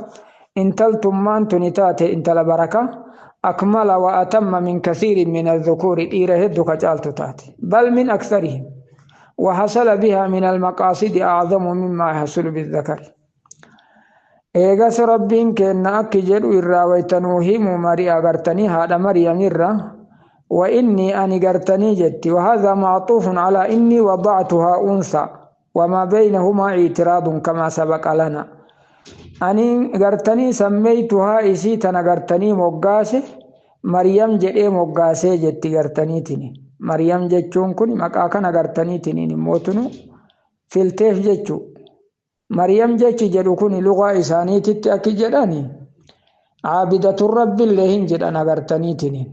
intaltummaan tuni taate intala بركة أكمل وأتم من كثير من الذكور، dhiira hedduu ka caaltu taate، بل من أكثرهم، وحصل بها من المقاصد أعظم مما يحصل بالذكر. Eegas Rabbiin kenna akki jedhu irraa waytanuu himu mari agartanii haadha Maryam irra: وإني ani gartanii jetti. وهذا معطوف على إني وضعتها أنثى وما بينهما اعتراض كما سبق لنا. Ani gartanii سميتها isii tana gartanii moggaase, Maryam jedhee moggaasee jetti. Gartaniitini Maryam jechuun kun maqaa kana gartaniitiniin immootunu filteef jechuu. Maryam jechi jedhu kun lugaa isaaniititti akki jedhani عابدة الرب illee hin jedhan. Agartaniitiniin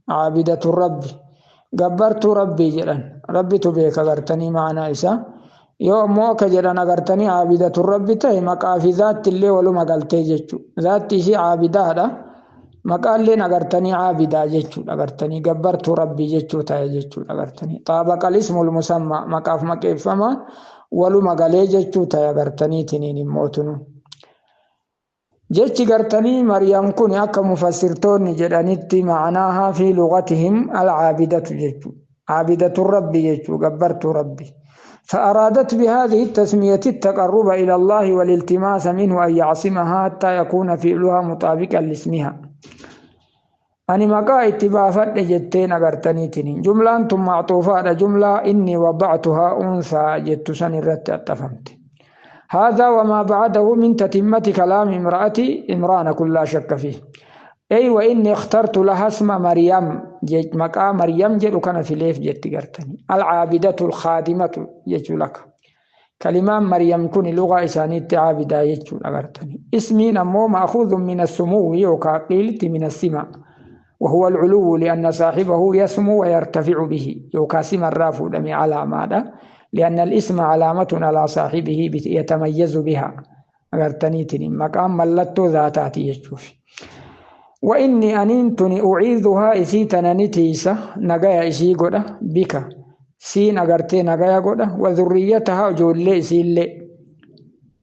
عابدة الرب, gabbartuu Rabbii jedhan. Rabbitu beeka gartanii maanaa isaa. Yoo ammoo akka jedhan agartanii عابدة الرب ta'e, maqaa fi zaatti illee waluma galtee jechuu. Zaatti isii caabidaadha, maqaalleen agartanii caabidaa jechuudha, agartanii gabbartuu Rabbii jechuu ta'e jechuudha. Agartanii طابق الاسم المسمى, maqaaf maqeeffamaan waluma galee jechuu ta'e. Agartaniitiniin immootunu jechi gartanii Maryam kun akka mufassirtoonni jedhanitti معناها في لغتهم العابدة jechuu, عابدة الرب jechuu, gabbartuu Rabbi. فأرادت بهذه التسمية التقرب إلى الله والالتماس منه أن يعصمها حتى يكون فعلها مطابقا لاسمها. Ani maqaa itti baafadhe jetteen. Agartaniitiin jumlaan tun macxuufaadha, jumlaa إني وضعتها أنثى jettu san irratti axxafamte. هذا وما بعده من تتمة كلام امرأة عمران كل لا شك فيه. أي وإني اخترت لها اسم مريم، مقام مريم جل كان في ليف جت قرتني العابدة الخادمة يجو لك. كلمة مريم كن لغة إسانية عابدة يجو قرتني. اسمي نمو مأخوذ من السمو يوكا قيلت من السماء، وهو العلو لأن صاحبه يسمو ويرتفع به، يوكا سما الرافو دمي على ماذا؟ لأن الاسم علامة على صاحبه يتميز بها. أغرتني مقام ملت ذاتاتي يشوف. وإني أننتني أعيذها إسيتنا نتيسة نجايا إسي قدا بك سين أغرتي نجايا قدا وذريتها جولي إسي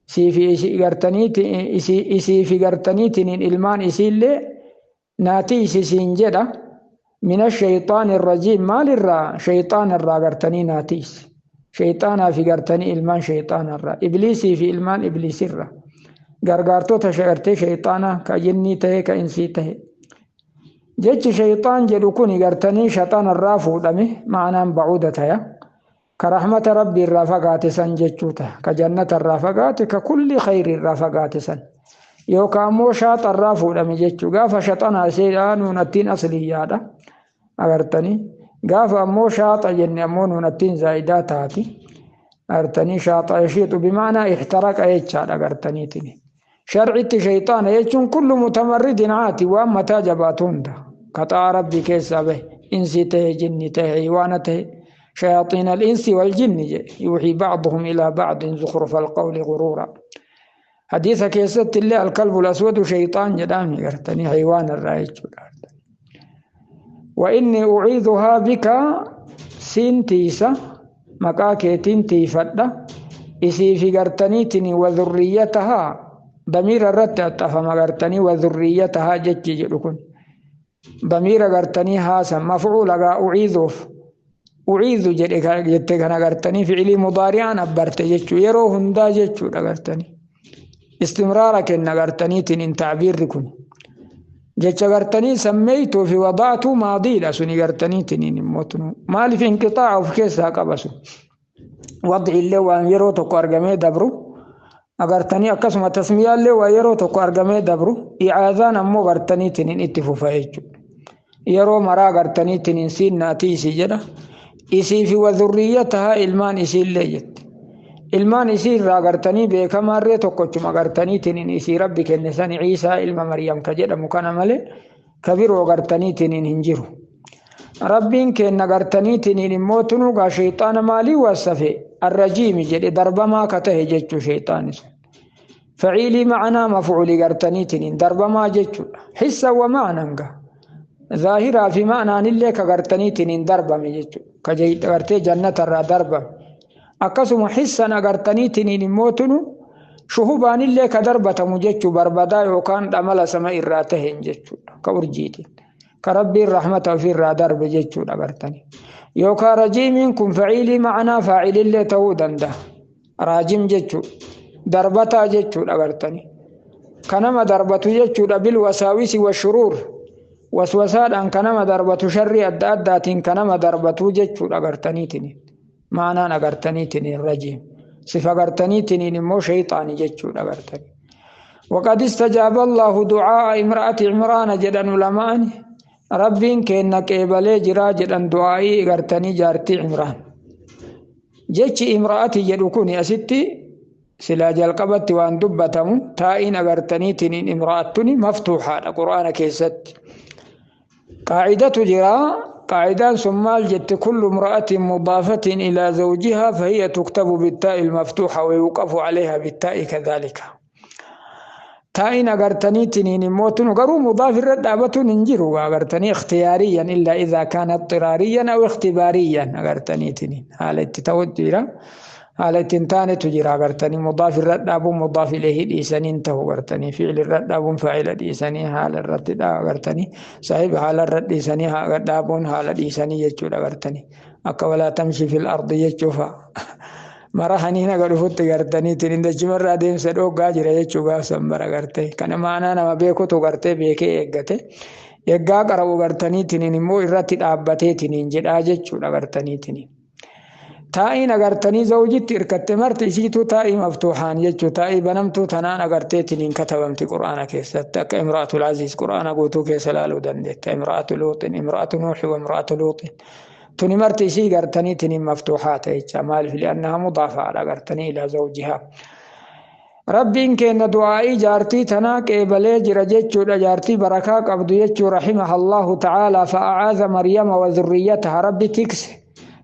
سي في إسي غرتني إسي إسي في غرتني تنين إلمان إسي اللي ناتي إسي سينجدا من الشيطان الرجيم. مال الرا شيطان الرا غرتني ناتيس شيطانا في غرتني إلمان شيطان الرا إبليسي في إلمان إبليس الرا غرغرتو تشغرتي شيطانا كجني تهي كإنسي تهي. جتش شيطان جلوكوني غرتني شيطان الرافو دمي معنى بعودة يا كرحمة ربي الرافقات سن جتشوتا كجنة الرافقات ككل خير الرافقات سن يوكامو شاط الرافو دمي جتشو غافا شيطان سيدان ونتين أصليادا أغرتني غافا مو شاط جن أمون ونتين زائدات هاتي أغرتني شاط يشيط بمعنى احترق أيتشاد أغرتني تني شرعت شيطان يجون كل متمرد عاتي وأما تاجباتون ده قطع ربي كيسا به إنسي ته جني ته حيوانته شياطين الإنس والجن يوحي بعضهم إلى بعض زخرف القول غرورا. حديث كيست الله الكلب الأسود شيطان جدامي قرتني حيوان الرأي. وإني أعيذها بك سنتيسة مكاكيتين تيفدة إسي في قرتنيتني وذريتها ضمير الرت أتفهم قرتني وذريتها جتي جلكن ضمير قرتني هاسا مفعول أعيذه أعيذ جت كان قرتني فعلي مضارعا أبرت جتشو يرو هندا جتشو قرتني استمرارك إن قرتني تنين تعبير كن جتش قرتني سميته في وضعته ماضي لسني قرتني تنين موتنو مالي في انقطاع وفي كيسها قبسو وضع اللي وان يرو تقارقمي دبرو أغرتني أقسم تسمية اللي ويرو تقارقمي دبرو إعاذان أمو غرتني تنين اتفوفا يجو يرو مرا غرتني تنين سين ناتي سجدة إسي في وذريتها إلمان إسي اللي جت إلمان إسي را غرتني بكما ري تقوچم غرتني تنين إسي ربك النسان عيسى إلما مريم كجد مكان ملي كبير وغرتني تنين هنجرو ربين كن غرتني تنين موتنو غا شيطان مالي وصفه الرجيم جد ضرب ما كته جچو شيطان فعيلي معنا مفعولي غرتني تنين ضرب ما جچو حسا ومعنى ظاهرة في معنى اللي كغرتني تنين ضرب ما جچو كجيت غرتي جنة الرا ضرب أقسم حسا غرتني تنين موتنو شهوبان اللي كضربة مجچو بربدا وكان عمل سماء الراتهن جچو كورجيتي كربي الرحمة في الرا ضرب جچو غرتني يوكا رجيم كن فعيلي معنا فاعل اللي تودن ده راجم جچو ضربتا جچو غرتني كنما ضربتو جچو بالوساوس والشرور وسوسات أن كنما ضربتو شر أدى كنما ضربتو جچو غرتني تني معنى غرتني تني الرجيم صفة غرتني تني مو شيطاني جچو غرتني. وقد استجاب الله دعاء امرأة عمران جدن علماء ربين كأنك إبلي جرا جدن دعائي غرتني جارتي عمران جتش امرأتي جدكوني أستي سلا جلقبت وان دبتم تائن غرتني تنين امرأتني مفتوحة القرآن كيست قاعدة جرا قاعدة ثم جت كل امرأة مضافة إلى زوجها فهي تكتب بالتاء المفتوحة ويوقف عليها بالتاء كذلك. تائن أغرتني تنين موتن غرو مضاف الرد أبتن ننجرو أغرتني اختياريا إلا إذا كان اضطراريا أو اختباريا أغرتني تنين حالة تتوجيرا حالة تنتاني تجيرا أغرتني مضاف الرد أبو مضاف إليه الإيسان انتهو أغرتني فعل الرد أبو فاعل الإيسان حال الرد أغرتني صاحب حال الرد إيسان أبو حال الإيسان يجور أغرتني أكا ولا تمشي في الأرض يجوفا مرahanii naga dhufutti gartaniitiin dachimarraa deemsa dhoggaa jira jechuu gaafsan bara gartee kana maanaa nama beekutu gartee beekee eeggate eeggaa qarabu gartaniitiin immoo irratti dhaabbateetiin jedhaa jechuudha gartaniitiin. Taa'iin agartanii zawjitti irkatte marti isiituu taa'ii maftuuxaan jechuu taa'ii banamtuu tanaan agarteetiin katabamti qur'aana keessatti akka imra'atul aziz qur'aana guutuu keessa ilaaluu dandeetta imra'atu luuxin imra'atu nuuxi wa imra'atu luuxin tuni marti isii gartaniitiin maftuuxaa ta'echa maaliif li'annaha mudaafaadha agartanii ilaa zawjihaa. Rabbiin keenya du'aa'ii jaartii tanaa qeebalee jira jechuudha jaartii barakaa qabdu jechuu rahimaha Allahu ta'aalaa fa'aaza Maryama wa zurriyyataha rabbi tikse.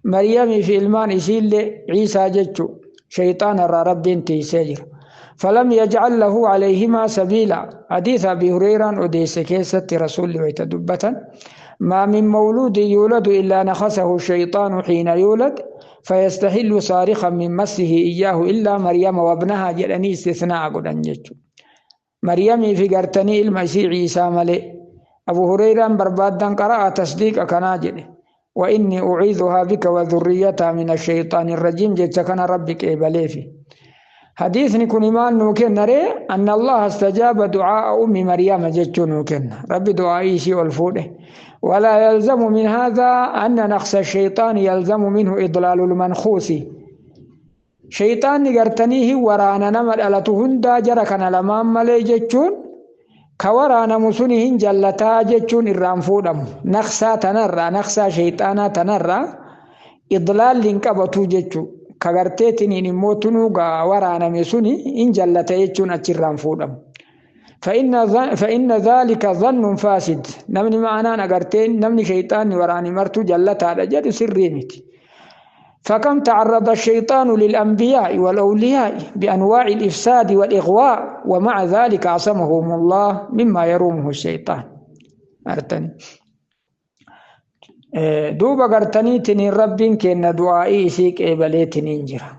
Maryamii fi ilmaan isiillee Ciisaa jechuu shayxaana irraa rabbiin tiisee jira. فلم يجعل له عليهما سبيلا حديث أبي هريرة أديس كيست رسول ويتدبة ما من مولود يولد إلا نخسه الشيطان حين يولد فيستحل صارخا من مسه إياه إلا مريم وابنها جلني استثناء قدن مريم في قرتني المسيح عيسى ملئ أبو هريرة بربادا قرأ تصديق كناجل وإني أعيذها بك وذريتها من الشيطان الرجيم جت كان ربك إبليفي حديثني كن إيمان نوكن نري أن الله استجاب دعاء أم مريم جت نوكن ربي دعائي شيء والفوده ولا يلزم من هذا أن نقص الشيطان يلزم منه إضلال المنخوص شيطان قرتنيه ورانا نمر ألتهن جرى كان لمام ملي جتشون كورانا مسنهن جلتا جتشون الرانفودم نقصا تنرى نقصا شيطانا تنرى إضلال لنكبتو جتشو كغرتيتني نموتنو ورانا مسني إن جلتا جتشون أتشرانفودم فإن ذلك ظن فاسد نمني معنا نقرتين نمني شيطان وراني مرتو جلتها رجل سريمت فكم تعرض الشيطان للأنبياء والأولياء بأنواع الإفساد والإغواء ومع ذلك عصمهم الله مما يرومه الشيطان أرتني دوبا قرتني تنين رب كأن دعائي سيك إبليتني انجرا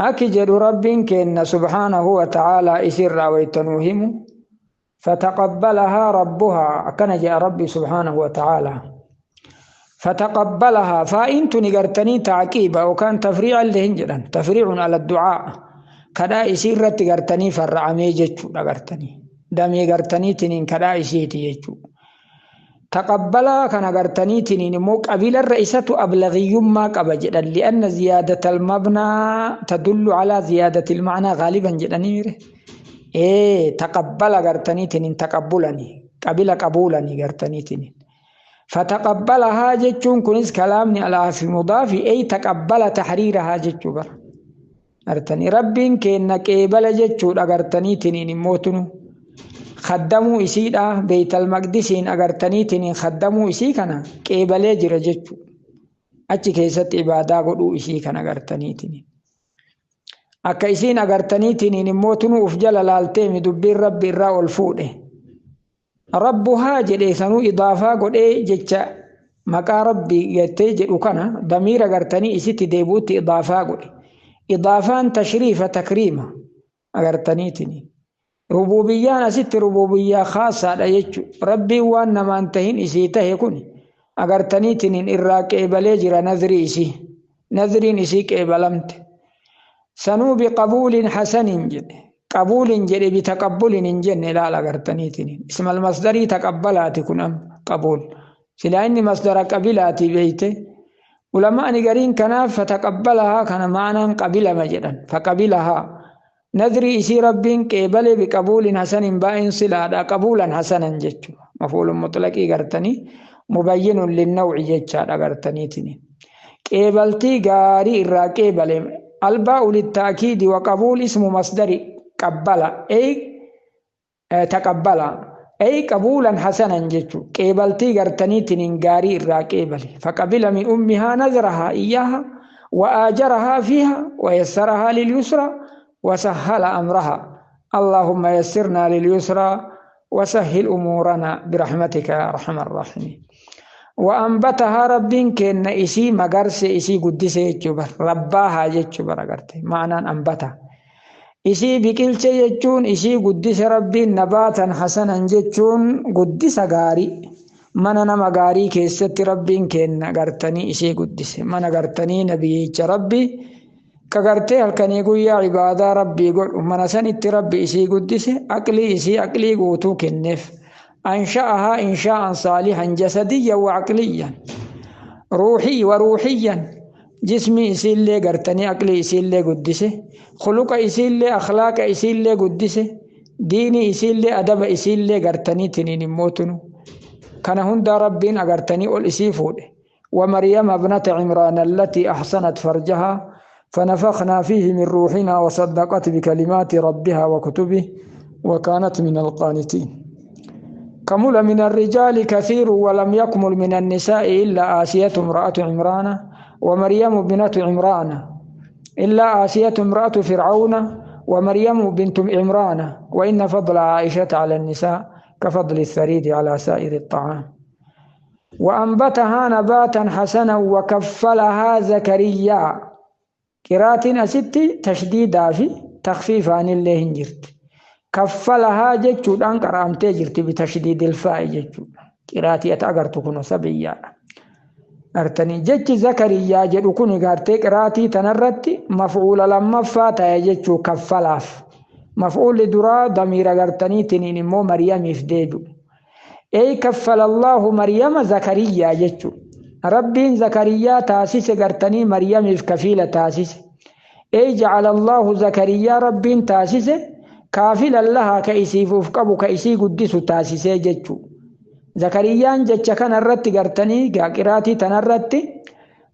أكي جد رب كأن سبحانه وتعالى إسر ويتنوهم فتقبلها ربها أكن جاء ربي سبحانه وتعالى فتقبلها فإن تنقرتني تعقيبا وكان تفريعا لهنجرا تفريع على الدعاء كدا إسير تقرتني فرعمي جتشو نقرتني دمي قرتني تنين كدا إسيتي جتشو تقبلها كان قرتني تنين مو قبيل الرئيسة أبلغي ما قبجدا لأن زيادة المبنى تدل على زيادة المعنى غالبا جدا نيره إيه تقبل قرتني تنين تقبلني قبل قبولني قرتني تنين فتقبلها جتشون كنس كلامني على في مضاف أي تقبل تحريرها جتشو بر أرتني ربين كأنك قبل جتشو أقرتني تنين موتنو خدموا إسيدا بيت المقدسين أقرتني تنين خدموا إسي كنا قبل جرى جتشو أتش كيست عبادة قدو إسي كنا أقرتني تنين أكا إسين أقرتني تنين موتنو أفجل لالتيمي دبير ربي الراء الفوده ربها جدي سنو إضافة قد إيه جتش مكا ربي يتي جدو كنا ضمير أغرتني إسيتي ديبوت إضافة قد إضافان تشريف تكريمة أغرتني تني ربوبيان أسيتي ربوبية خاصة يجو ربي وأن ما انتهين إسيته يكون أغرتني تنين إراك إبالي نذري إسي نذري إسيك إبالمت سنو بقبول حسن جد قبول جري بتقبل جن لا لا قرتني اسم المصدر تقبلات كن قبول سلا مصدر قبلات بيته علماء نقرين كنا فتقبلها كان معنى قبل مجدا فقبلها نذري إسي رب قبل بقبول حسن باين صلا قبولا حسنا جت مفعول مطلق قرتني مبين للنوع جت قرتني تني قبلتي غاري را قبل الباء للتأكيد وقبول اسم مصدر قبل أي تقبل أي قبولا حسنا جتو قبلتي قرتني تنين غاري الراقبل فقبل من أمها نذرها إياها وآجرها فيها ويسرها لليسرى وسهل أمرها اللهم يسرنا لليسرى وسهل أمورنا برحمتك يا أرحم الراحمين وأنبتها رب كأن إسي مغرس إسي قدس يجبر رباها يجبر قرتي معنى أنبتها Isii biqilche jechuun isii guddise rabbiin nabaatan hasanan jechuun guddisa gaarii mana nama gaarii keessatti rabbiin kenna gartanii isii guddise mana gartanii nabiyyicha rabbi ka gartee halkanii guyyaa ibaadaa rabbii godhu mana sanitti rabbi isii guddise aqlii isii aqlii guutuu kenneef ansha'ahaa inshaa'an saalihan jasadiyyan wa aqliyyan ruuxii wa ruuxiyyan Jismii isiillee gartanii aqlii isiillee guddise, khuluqa isiillee akhlaaqa isiillee guddise, diinii isiillee adaba isiillee gartanii tiniin immoo tunu. Kana hundaa Rabbiin agartanii ol isii fuudhe. ومريم ابنة عمران التي أحصنت فرجها فنفخنا فيه من روحنا وصدقت بكلمات ربها وكتبه وكانت من القانتين. كمل من الرجال كثير ولم يكمل من النساء إلا آسية امرأة عمران ومريم ابنة عمران، إلا آسية امرأة فرعون ومريم بنت عمران. وإن فضل عائشة على النساء كفضل الثريد على سائر الطعام. وأنبتها نباتا حسنا وكفلها زكريا. قراءة أستي تشديدا في تخفيف عن الله جرت. كفلها جتشود أنكر أمتي جرت بتشديد الفاء جتشود. قراءتي أتأجرت كن سبيا. أرتني جتش زكريا جدو كن قارتي قراءتي تنرت مفعول لما فات جتشو كفلاف. مفعول درا ضمير قرتني تنين مو مريم يفديدو. أي كفل الله مريم زكريا جتشو. ربين زكريا تاسيس قرتني مريم في كفيلة تاسيس. أي جعل الله زكريا ربين تاسيس كافلا لها كيسيف وفقبو كيسي قدس تاسيس جتشو. زكريا جتش كان الرت قرتني قراتي تنرت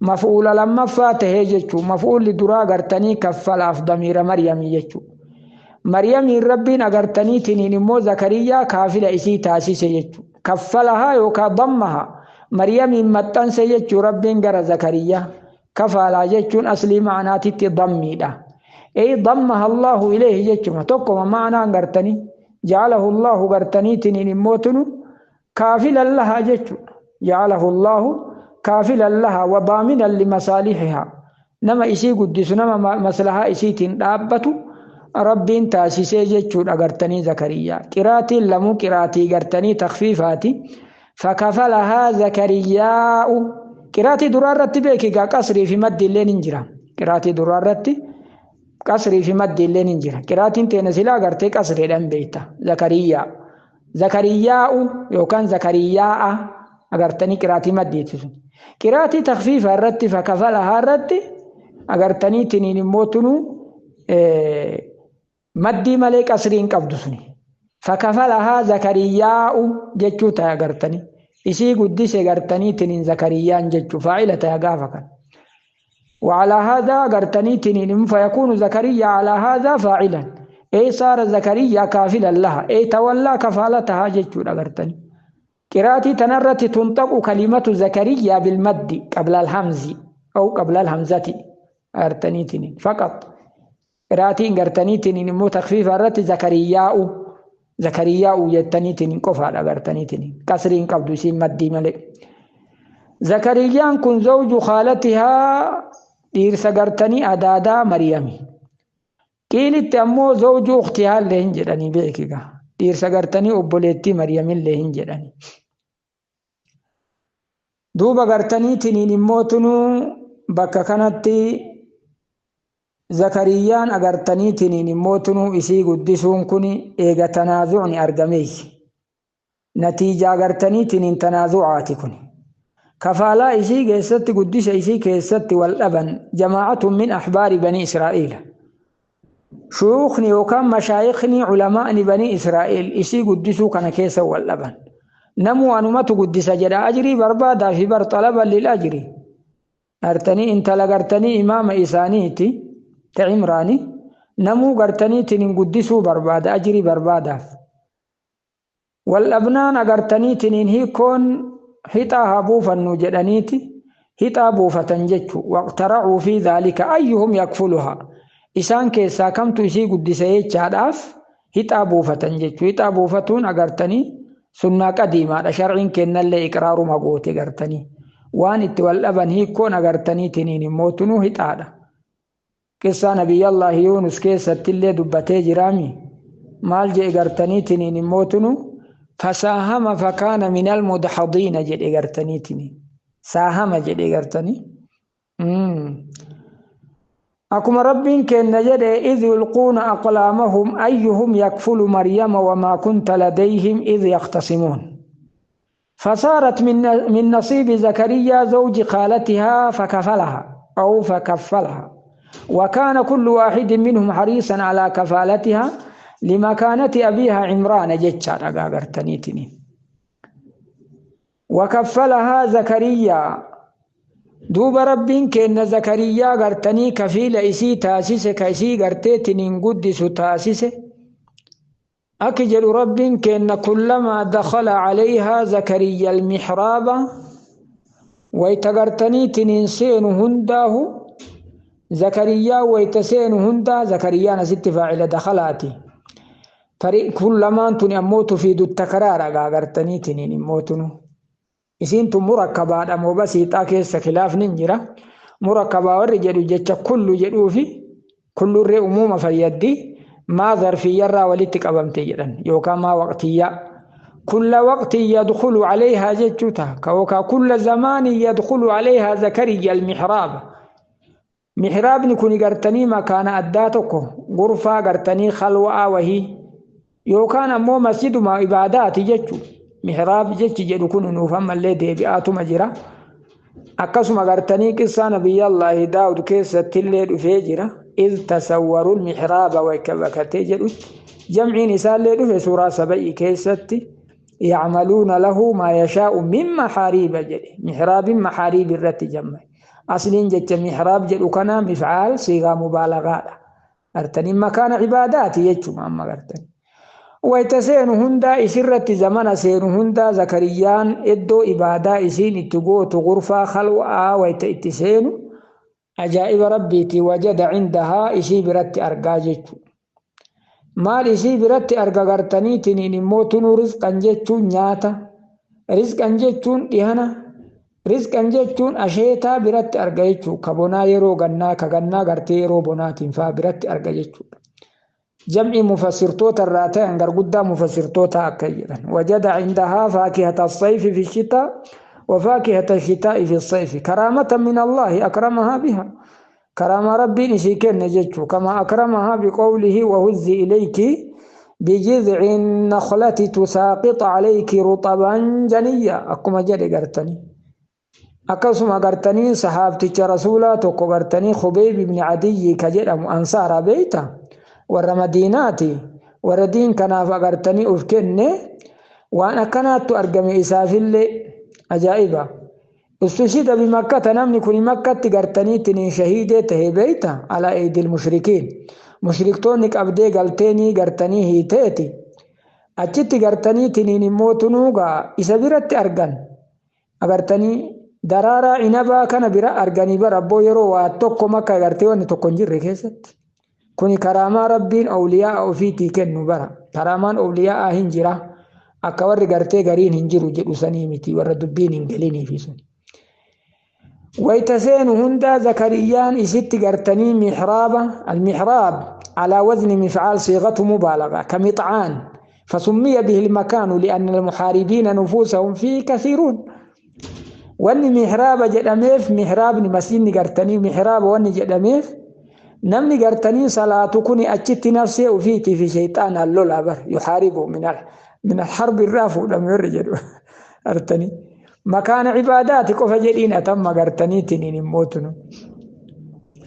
مفعول لما فاته جتشو. مفعول لدرا قرتني كفل أفضمير مريم جتشو. مريم ربين أغرتني تنين مو زكريا كافلة إسي تاسيس جتشو. كفلها يوكا ضمها مريم متنس جتشو ربين غر زكريا كفالا جتشون أصلي معناتي تضمي ده. أي ضمها الله إليه جتشو توكو معنى غرتني جعله الله غرتني تنين موتنو كافلا لها جتشو. جعله الله كافلا لها وضامنا لمصالحها. نما إسي قدس نما مصلحة إسي تندابتو ربين تاسيسي جتشو أغرتني زكريا. قراتي لمو قراتي غرتني تخفيفاتي فكفلها زكريا. قراتي درارتي بيكي قصري في مد اللين انجرا. قراتي درارتي قصري في مد اللين انجرا. قراتي تنسلا غرتي قصري دم بيتا زكريا زكريا يوكان زكريا أغرتني قراتي مديتي. قراتي تخفيف الرتي فكفلها الرتي أغرتني تنين موتنو مدي ملك أسرين قبضسني فكفلها زكريا جتشو تاغرتني إسي قدس غرتني تنين زكريا جتشو فاعلة تاغافك. وعلى هذا غرتني تنين فيكون زكريا على هذا فاعلا. أي صار زكريا كافلا لها أي تولى كفالتها جتشو غرتني. قراءتي تنرت تنطق كلمة زكريا بالمد قبل الهمز أو قبل الهمزة غرتني تنين فقط. قراتي غرتني تنين مو تخفيف الرت زكرياء زكرياء يتني تنين قفا غرتني تنين كسرين قبض سين مدي ملك. زكريا كن زوج خالتها ديرس غرتني أدادا مريم. قيلت أمو زوج أختها اللي هنجرني بيكيغا ديرس غرتني أبوليتي مريم اللي هنجرني. دوبا غرتني تنين موتنو بكا كانت زكريان أغرتني تنين موتنو إسي قدسون كوني إيغا تنازعني أرغمي. نتيجة أغرتني تنين تنازعاتي كوني كفالا إسي كيست قدس إسي كيست والأبن جماعة من أحبار بني إسرائيل. شيوخني وكان مشايخني علماء بني إسرائيل إسي قدسو كان كيس والأبن نمو أنمت قدس جدا أجري بربادا في بر طلبا للأجري. أرتني انت لغرتني إمام إسانيتي تعمراني نمو غرتني تنين قدسو برباد أجري بربادا. والأبنان غرتني تنين هي كون هتا بوفا نجدنيتي هتا بوفا تنجتشو واقترعوا في ذلك أيهم يكفلها. إسان كيسا كم تشي قدسي تشاداف هتا بوفا تنجتشو. هتا بوفتون أغرتني سنة قديمة شرعين كنا اللي إقرار مقوتي غرتني وان اتوال هي كون أغرتني تنين موتنو هتا. قصة نبي الله يونس كيسة اللي دبتي جرامي مال جي غرتني تنين موتنو فساهم فكان من المدحضين جي غرتني تنين ساهم جي غرتني. أكما ربين كن جد إذ يلقون أقلامهم أيهم يكفل مريم وما كنت لديهم إذ يختصمون. فصارت من نصيب زكريا زوج خالتها فكفلها. أو فكفلها. وكان كل واحد منهم حريصا على كفالتها لمكانة أبيها عمران جتشا أغرتنيتني. وكفلها زكريا دوب ربين كأن زكريا غرتني كفيل إسي تاسيس كإسي غرتيتنين قدس تاسيس أكجل ربين كأن كلما دخل عليها زكريا المحراب ويتغرتني تنين سين هنداه زكريا ويتسين هندا زكريا نست فاعل دخلاتي فريق كلما أنتن أموت في دو التكرار غرتني تنين أموتنو isiin tun murakkabaadha moo basiixaa keessa khilaafni hin jira. Murakkabaa warri jedhu jecha kullu jedhuufi kullurree umuuma fayyaddi maa zarfiyyarraa walitti qabamte jedhan yookaan maa waqtiyyaa. Kulla waqtin yadkhulu calayhaa jechuu ta'a yookaan kulla zamaanin yadkhulu calayhaa zakariya almihraaba. Mihraabni kun gartanii makaana addaa tokko gurfaa gartanii khalwa'aa wahii yookaan ammoo masjiduma ibaadaati jechuudha. Mihraab jechi jedhu kun nuuf ammallee deebi'aatuma jira. Akkasuma gartanii qissaa nabiyyallaahi Daawud keessatti illee dhufee jira. Iz tasawwaru mihraaba waykabakatee jedhutti. Jamciin isaallee dhufe suuraa saba'ii keessatti. Yacmaluuna lahu maa yashaa'u min maxaariiba jedhe. Mihraabin maxaariib irratti jamme. Asliin jecha mihraab jedhu kana mifcaal siigaa mubaalagaadha. Gartanii makaana cibaadaati jechuudha amma gartanii. Wayita seenu hundaa isirratti zamana seenu hundaa Zakariyaan iddoo ibaadaa isiin itti gootu gurfaa khalwa'aa wayita itti seenu ajaa'iba rabbiiti wajada cindahaa isii biratti argaa jechuudha. Maal isii biratti arga gartaniitiin immoo tunuu rizqan jechuun nyaata, rizqan jechuun dhihana, rizqan jechuun asheetaa biratti arga jechuudha. Ka bonaa yeroo gannaa ka gannaa gartee yeroo bonaatiin fa'aa biratti arga jechuudha. جمع مفسرتوتا الراتين غرغدا مفسرتوتا أكيدا وجد عندها فاكهة الصيف في الشتاء وفاكهة الشتاء في الصيف كرامة من الله أكرمها بها كرامة ربي نسيكن نجتشو كما أكرمها بقوله وهزي إليك بجذع النخلة تساقط عليك رطبا جنيا أكما جري قرتني أكسما قرتني صحابتك رسولا تكو قرتني خبيب بن عدي كجرم أنصار بيته warra madiinaati warra diin kanaaf agartanii uf kenne waan akkanaattu argame isaafillee ajaa'iba. Istushhida bimakkata namni kun makkatti gartaniitiin shahiidee tahe beeyta alaa eydil mushrikiin. Mushriktoonni qabdee galteenii gartanii hiiteeti. Achitti gartaniitiin immoo tunuugaa isa biratti argan. Agartanii daraaraa inabaa kana bira arganii bara abboo yeroo waa tokko makka agartee wanni tokko hin jirre keessatti. Kuni karaamaa rabbiin awliyaa ofiitii kennu bara. Karaamaan awliyaa hin jira. Akka warri gartee gariin hin jiru jedhu sanii miti warra dubbiin hin galiniifi sun. Wayita seenu hundaa Zakariyaan isitti gartanii mihraaba almihraab alaa wazni mifcaal siiqatu mubaalaga kamixcaan فسمي به المكان لأن المحاربين نفوسهم فيه كثيرون. واني محراب جدميف محراب مسجد قرتني محراب واني جدميف namni gartanii salaatu kuni achitti nafsee ofiitii fi shayxaanaan lola bar yuhaaribu min alharbi irraa fuudhame warri jedhu gartanii makaana ibaadaati qofa jedhiin atamma gartaniitiin immootunu.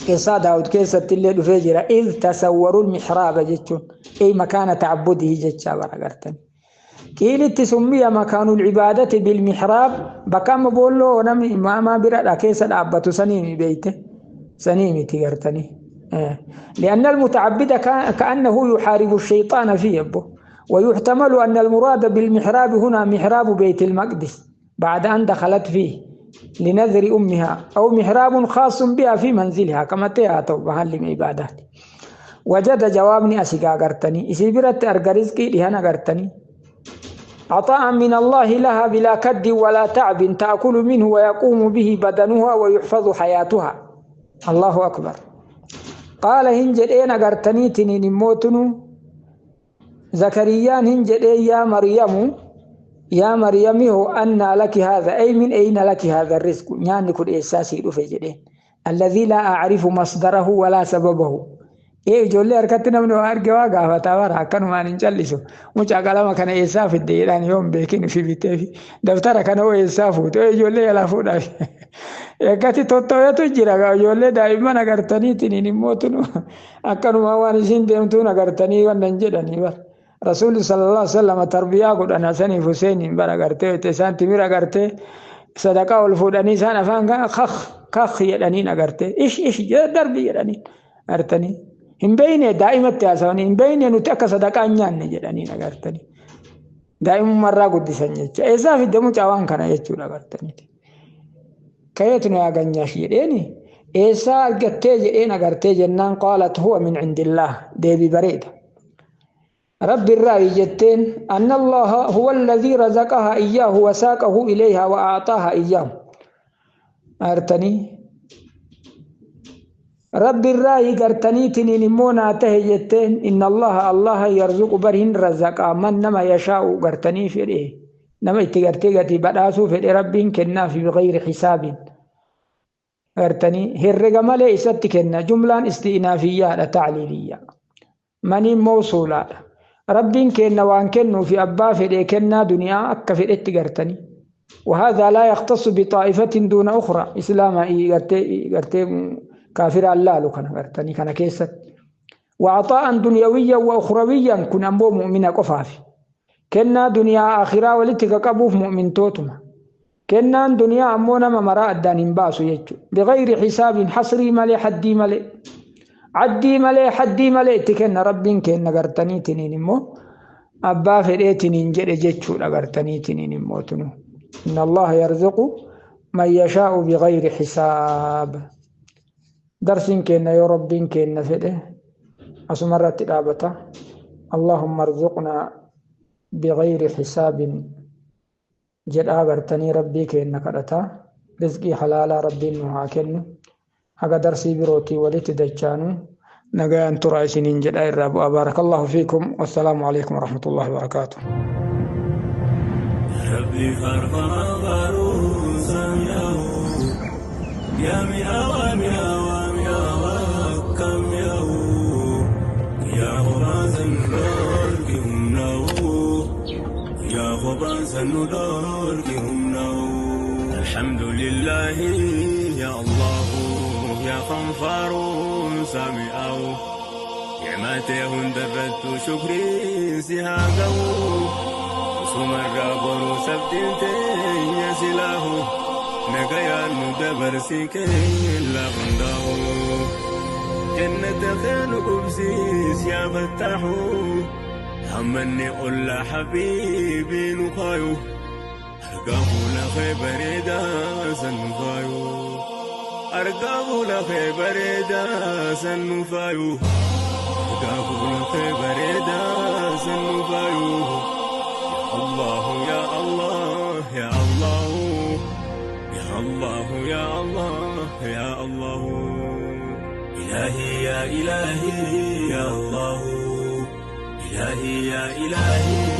Qissaa Daawud keessatti illee dhufee jira iz tasawwaru mihraaba jechuun ey makaana ta'abbudihi jechaa bara gartanii. Qiilitti summiya makaanul ibaadati bilmihraab bakka amma boolloo namni imaamaa bira keessa dhaabbatu sanii beeyte sanii miti gartanii. لأن المتعبد كأنه يحارب الشيطان في يبه ويحتمل أن المراد بالمحراب هنا محراب بيت المقدس بعد أن دخلت فيه لنذر أمها أو محراب خاص بها في منزلها كما تياتو بحل عبادات. وجد جوابني أسيقا قرتني إسيبرت أرقى رزقي لهنا قرتني عطاء من الله لها بلا كد ولا تعب تأكل منه ويقوم به بدنها ويحفظ حياتها. الله أكبر. قال هنجدين أغرتني تنين موتنو زكريان هنجدين يا مريم يا مريم هو أن لك هذا أي من أين لك هذا الرزق يعني كل إحساسي رفجدين الذي لا أعرف مصدره ولا سببه. Ijoollee harkatti namni waa arge waa gaafataa bara akkanumaan hin callisu. Mucaa qalama kana eessaa fidde jedhaan yoo hin beekin fi bitee fi daftara kana hoo eessaa fuute ijoollee jalaa fuudhaaf. Akkatti tottoo'etu jira ijoollee daa'imman agartaniitiin immoo tunu akkanumaan waan isiin deemtuun agartanii wannan jedhanii bara. Rasuulli sallallahu alaihi wasallam tarbiyaa godhan Hasaniif Huseeniin bara agartee isaan timira agartee sadaqaa ol fuudhanii isaan afaan kana kak kak jedhaniin agartee ish ish darbi jedhanii agartanii. Hin beeyne daa'imatti haasawanii hin beeyne nuti akka sadaqaa hin nyaanne jedhaniin agartanii. Daa'imummaarraa guddisan jecha. Eessaa fidde mucaa waan kana jechuudha agartanii. Kayeetu nu yaaganyaaf jedheeni eessaa argattee jedheen agartee jennaan qaalat huwa min cindillaah deebii bareeda. Rabbi irraa jetteen anna allaha huwa alladhii razaqahaa iyyaahu wasaaqahu ilayhaa wa a'xaahaa iyyaahu. Agartanii Rabbi irraa gartaniitiniin immoo naa tahe jetteen inna allaha allaha yarzuqu barihin razaqaa man nama yashaa'u gartanii fedhe nama itti gartee gati badhaasuu fedhe rabbiin kennaaf bighayri hisaabin gartanii herrega malee isatti kenna jumlaan isti'inaafiyyaadha ta'liiliyya maniin mawsuulaadha rabbiin kenna waan kennuu fi abbaa fedhe kennaa duniyaa akka fedhetti gartanii وهذا لا يختص بطائفة دون أخرى إسلام إيغرتي كافر الله كان غرتني كان كيست وعطاء دنيويا وأخرويا كن أمبو مؤمنة قفافي كنا دنيا آخرة ولتك قبوف مؤمن توتما كنا دنيا أمونا مراء الدان باسو يجو بغير حساب حصري مالي حدي مالي عدي مالي حدي مالي تكن ربين كنا غرتني تنين مو أبا فريتنين جري جتشو غرتني تنين موتنو إن الله يرزق من يشاء بغير حساب درسين كنا يا ربين كنا فده أسمرت الآبتا اللهم ارزقنا بغير حساب جل آبرتني ربي كنا كرتا رزقي حلالا ربي نهاكن هذا درسي بروتي ولت دجانو نجان ترى سنين جل الرب بارك الله فيكم والسلام عليكم ورحمة الله وبركاته. ربي يا مئة مئة ومئة كم يا غباز النور يا غباز النور الحمد لله يا الله يا خنفار سامئه نعمته درت شكري سهاقه سمر برو سبتنتي يا سلاه نقيا ندبر سيكي لا غنداو جنة خير قبسيس يا فتاحو همني قل حبيبي نخايو أرقاه لخي بريدا سنفايو أرقاه لخي بريدا سنفايو أرقاه لخي بريدا سنفايو يا الله يا الله يا الله يا الله يا الله يا الله إلهي يا إلهي يا الله إلهي يا إلهي.